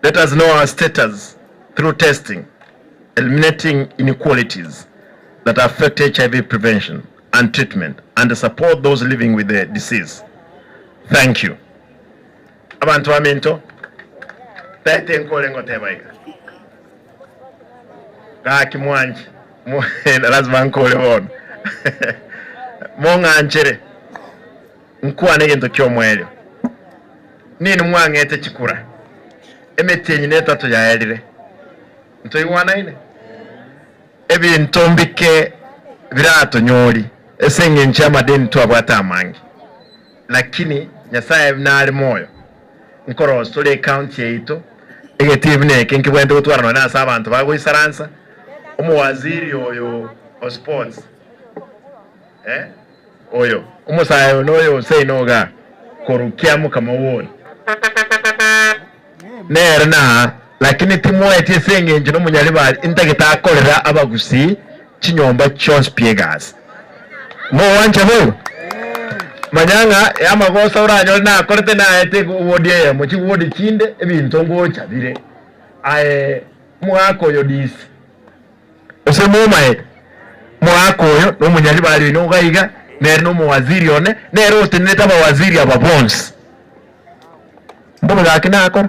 Let us know our status through testing, eliminating inequalities that affect HIV prevention and treatment and support those living with the disease. Thank you. Abanto baminto, taete nkore ngoteba iga, gaki mwanche, lazima nkore bono, mong'anchere nkwane egento ki'omoerio. Ninwe mwang'ete chikura, emetienyi netato yaerire, ntoigwanaine? Ebinto mbike biratonyori ase engencho y'amadeni twabwate amange. Lakini Nyasae nare moyo, nkorosia tore ecounty yaito, egetii buna eke nkebwenerete gotwara nonye ase abanto bagoisaransa, omowaziri oyo o sports eh, oyo omosae oyo noyo Hussein igaa korwa Kiamokama ward nere naa, lakini timoeti ase eng'encho nomonyaribari ntagete akorere abagusii chinyomba chionsi pi egasi. Mogwancha boigo? Manya ng'a amagoso oranyore nakorete naete ewodi eyemo, chiwodi chinde ebinto ngocha bire. Aye omogaka oyo DC, gose momaete, omogaka oyo nomonyaribari oino iga iga, nere nomowaziri one, nere otenerete abawaziri aba bonsi. Mbobe gaki nakora?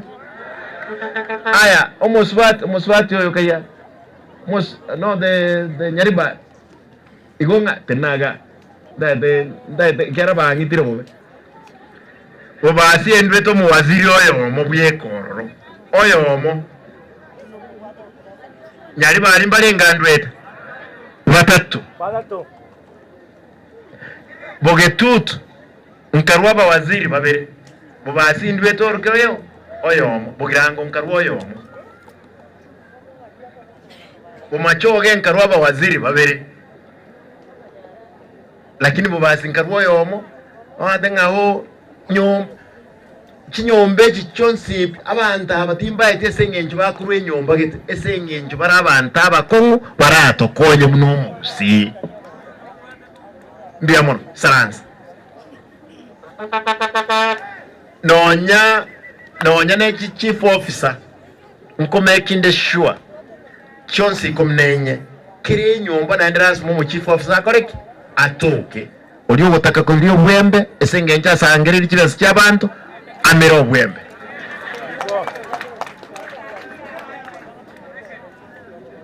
Aya omosubati omosubati oyo kaiya mos no the the nyaribari. Igo ng'a tenaga ntaete ntaete ekiagera bang'itire bobe. Bobasi endwete omowaziri oyomo bweka ororo, oyomo. Nyari baria mbarenge andwete? Batato. Bogetutu nkarua abawaziri babere, Bobasi ndwete oroke oyo oyomo, Bogirango nkarua oyomo. Bomachoge nkarua abawaziri babere, lakini bobasi nkarua oyomo, omanyete ng'a oo nyomba chinyomba echi chionsi abanto aba timbaeti ase eng'encho bakorwa enyomba gete, ase eng'encho bare abanto abakong'u baratokonye buna omogusii. Mbuya mono, saransa. Nonya nonya ne chichief officer. Nkomekinde sure chionsi ikomi na inye kera enyomba naende lasima omochief officer akore ki? Atoke. Oria ogotaka koiria obwembe ase engencho asangererie chibesa chiabanto amere obwembe.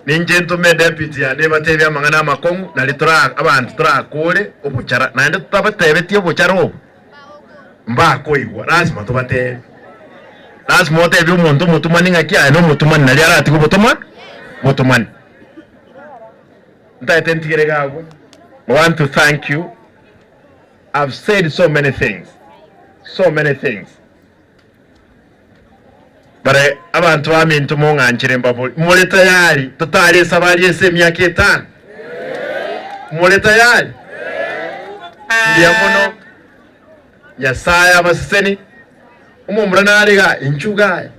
Ninche ntome edepute yane ebatebie amang'ana amakong'u nari tora abanto torakore obochara naende totabatebetie obochara obo. Mbakoigwa, lasima tobateebie. Lasima oteebie omonto omotomani ng'aki aye nomotomani nario aratige obotoma botomani. Ntagete ntigere iga agwo. I want to thank you. I've said so many things, so many things. But abanto baminto mong'anchere mbabori, more tayari totare esabari ase emiaka etano? More tayari? Mbuya mono. Nyasaye abaseseni. Omomura nare iga, inchuo iga aye.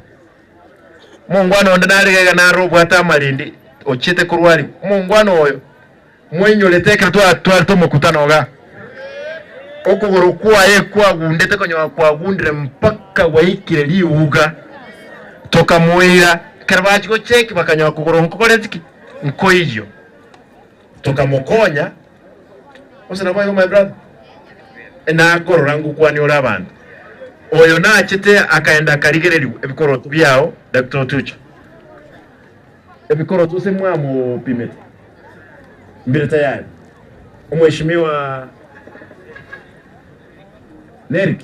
Omongwana onde nare iga iga nare obwate amarindi ochiete korwa Omongwana oyo Mwainyorete ekero twatwarete omokutano iga, okogoro kwaye kwagundete konyora kwagundire mpaka gwaikire riuga, tokamoira, ekero bachia gocheki bakanyora kogoro nkokoreti ki? Nkoiyio. Tokamokonya. Gose nabo igo my brother? Nakorora ngokwania ore abanto. Oyo nachete akaenda akarigererigwa ebikoroto biao Doctor Otucho. Ebikoroto ase mwamopimete mbire tayari. Omweshimiwa Nerick?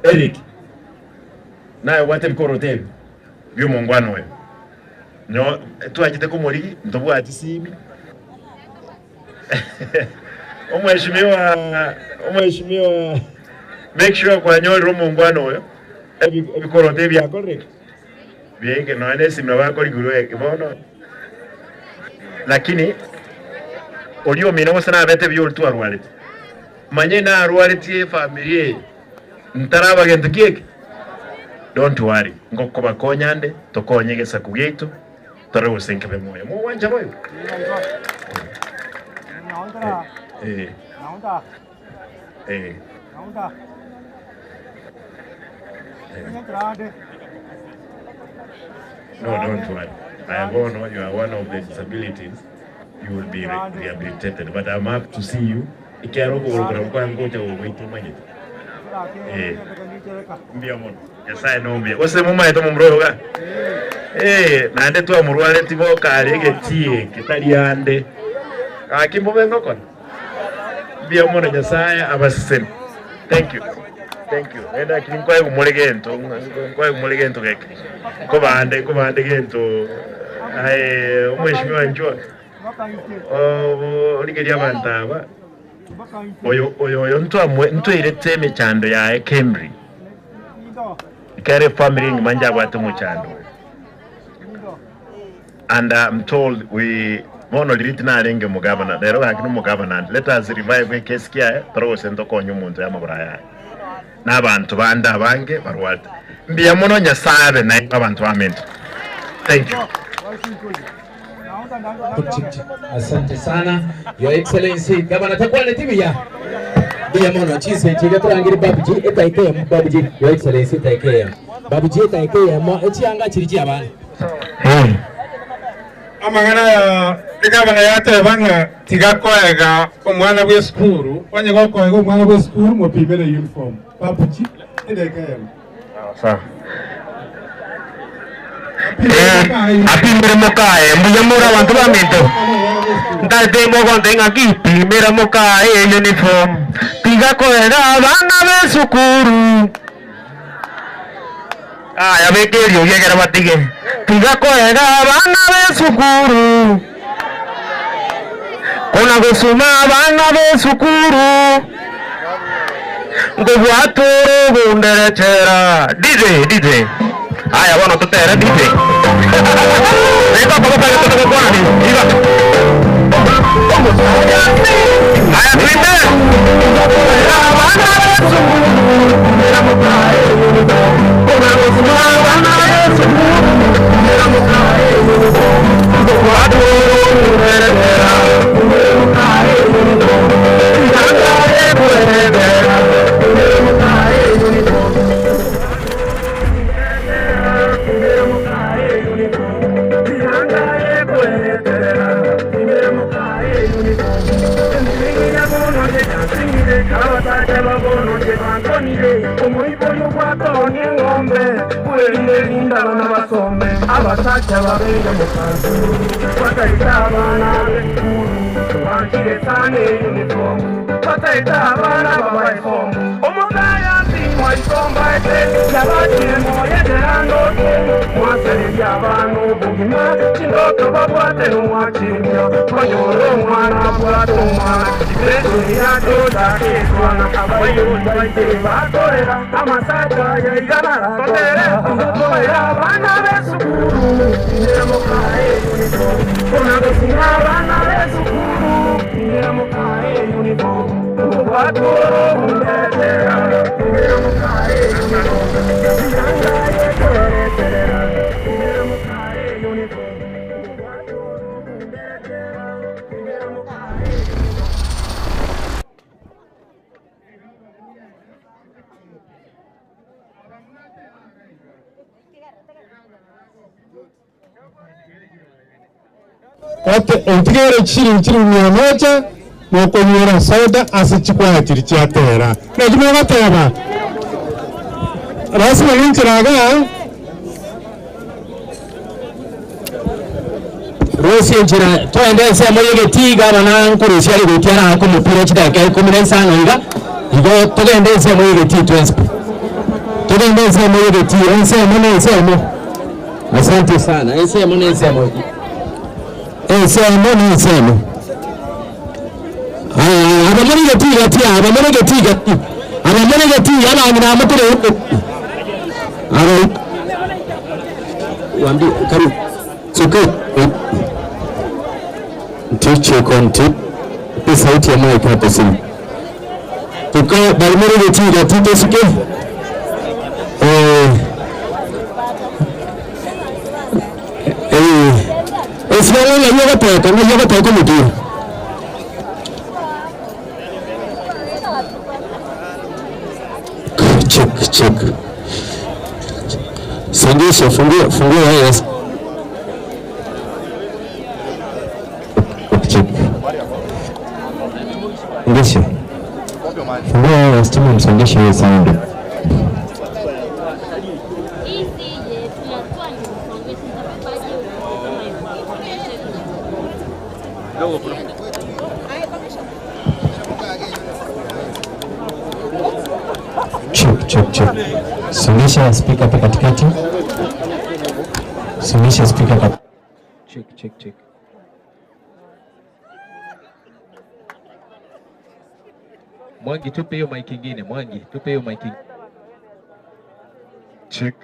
Eric naye obwate ebikoroto ebi bi'omongwana oyo. Nyo twachete komorigia ntobwati simi. Omweshimiwa omweshimiwa make sure kwanyorire omongwana oyo ebi- ebikoroto ebi akorire ki? Biaike nonya na esimi nabo akorigurwa eke bono. Lakini oria omino gose nabete buya oria twarwarete, manye narwaretie efamiri eye ntaraba gento ki eke? Don't worry, ngokobakonya nde tokonye egesaku giaito tore gose nkebe moyo. Mogwancha boigo? Eh, eh. No, don't worry. I bono, you are one of the disabilities. You will be re rehabilitated. But I'm happy to see you. Ikiaro okogorokora nkwa ngocha gogoita omanyete. Eh. Mbuya mono. Nyasaye nomuya. Gose momaete omomura oyo iga? Eh, naende twamorwareti boka are egetii eke tari ande. Gaki mbobe ngokora. Mbuya mono Nyasaye abaseseni. Thank you. Thank you. Naende lakini nkoegwa more gento, nkoegwa more gento geke. Nkobande, nkobande gento aye omweshimiwa inchuo origerie abanto aba oyo oyo oyo ntwamwe ntwairete emechando yaye Kemri. Ekero efamiri engima njabwate omochando oyo. And I'm told we bono riria tinarenge omogavana rero gaki nomogavana ande let us revive ekesi kiaye tore gose ntokonye omonto ya amagoro aya aye na abanto bande abange barwarete mbuya mono Nyasaye abe nainwe abanto baminto thank you. Asante sana Your Excellency Gavana takwaneti buya mbuya mono chinsa echi iga torangere Babuji etaika eyemo Babuji Your Excellency etaika eyemo Babuji etaika eyemo echianga chiri chiabana. Amang'ana aya egavana yateba ng'a tiga koega omwana bw'esukuru, onye gokoega omwana bw'esukuru mopimere uniform. Babuji edagika eyemo. Apimire mokaye mbuya more abanto baminto ntaete mogonte ng'aki pimera mokaye uniform tiga koega abana b'esukuru aya beka eriogi ekero batige tiga koega abana b'esukuru kona gosuma abana b'esukuru Nkobwata ore ogonderechera. DJ, DJ. Aya bono totere DJ. Reka okoboko ere tore gokwanani. Iga. Aya twinde. Otigere chisiringi chilifu mia moja. Mokonywera soda ase chikwaya chiria chiatera. Naki mogoteba? Lasima ninchera igaa. Rosia enchera toende ensemo y'egetii gavana nkorusia are gotia arake omopira chidakika ikomi na isano iga, igo togende ensemo y'egetii twensi pi. Togende ensemo y'egetii, ensemo na ensemo. Asante sana, ensemo na ensemo. Ensemo na ensemo. Aya, aya, abamore egetii gati aa, abamore egetii gati, abamore egetii, abang'ina amo tore egetii. Aba Wambie, karibu. Suke. Ntiche konti. Pe sauti ya mic hapo simu. Tuka balimore getii gati tosuke. Eh. Eh. Esigara ng'ai ogoteka, ng'ai ogoteka omopira. Check, check. Songesha, fungua, fungua yes. Check. Songesha. Fungua ya stima msongeshe hiyo sound. Check, check, check. Songesha speaker hapo katikati. Songesha speaker kat Check, check, check. Mwangi, tupe hiyo mic ingine. Mwangi, tupe hiyo mic. Check.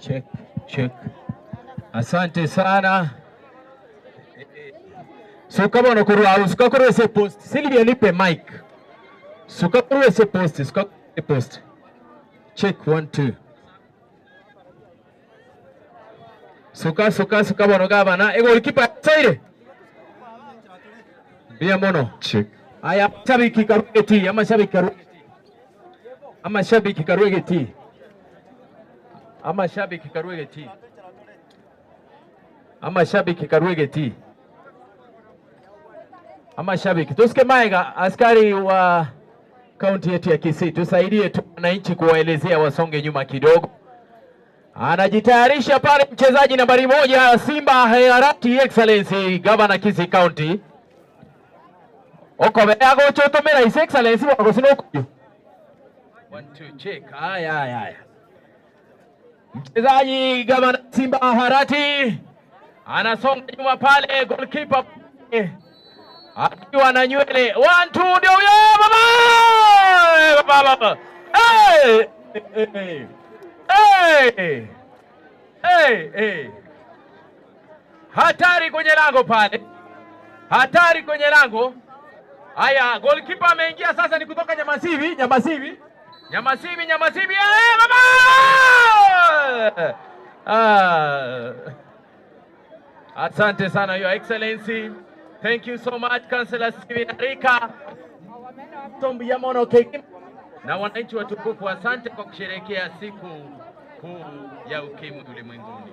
Check, check. Asante sana. Suka bono korwa suka korwa ase post. Sylvia nipe mic. Suka korwa ase post, suka post. Check 1 2. Suka suka suka bono gabana. Ego goalkeeper saire. Bia mono. Check. Aya mashabiki karwegeti, amashabiki karwegeti. Amashabiki karwegeti. Amashabiki karwegeti. Amashabiki karwegeti. Amashabiki. Tusike maega askari wa kaunti yetu ya Kisii, tusaidie tu wananchi kuwaelezea wasonge nyuma kidogo. Anajitayarisha pale mchezaji nambari moja Simba Harati Excellency Governor Kisii County. Okobe agochotomera His Excellency wagosino okuyo. 1 2 check. Haya haya haya. Mchezaji Governor Simba Harati anasonga nyuma pale, goalkeeper akiwa na nywele. 1 2 ndio huyo baba! Baba baba. Hey! Hey! Hey! Hey! Hey! Hatari kwenye lango pale, hatari kwenye lango. Haya, goalkeeper ameingia sasa, ni kutoka Nyamasibi, Nyamasibi, Nyamasibi, Nyamasibi, eh, baba! Ah. Asante sana Your Excellency. Thank you so much Councillor Steven Arika. Tombi Mono Keki. Na wananchi watukufu, asante kwa kusherehekea siku kuu ya ukimwi ulimwenguni.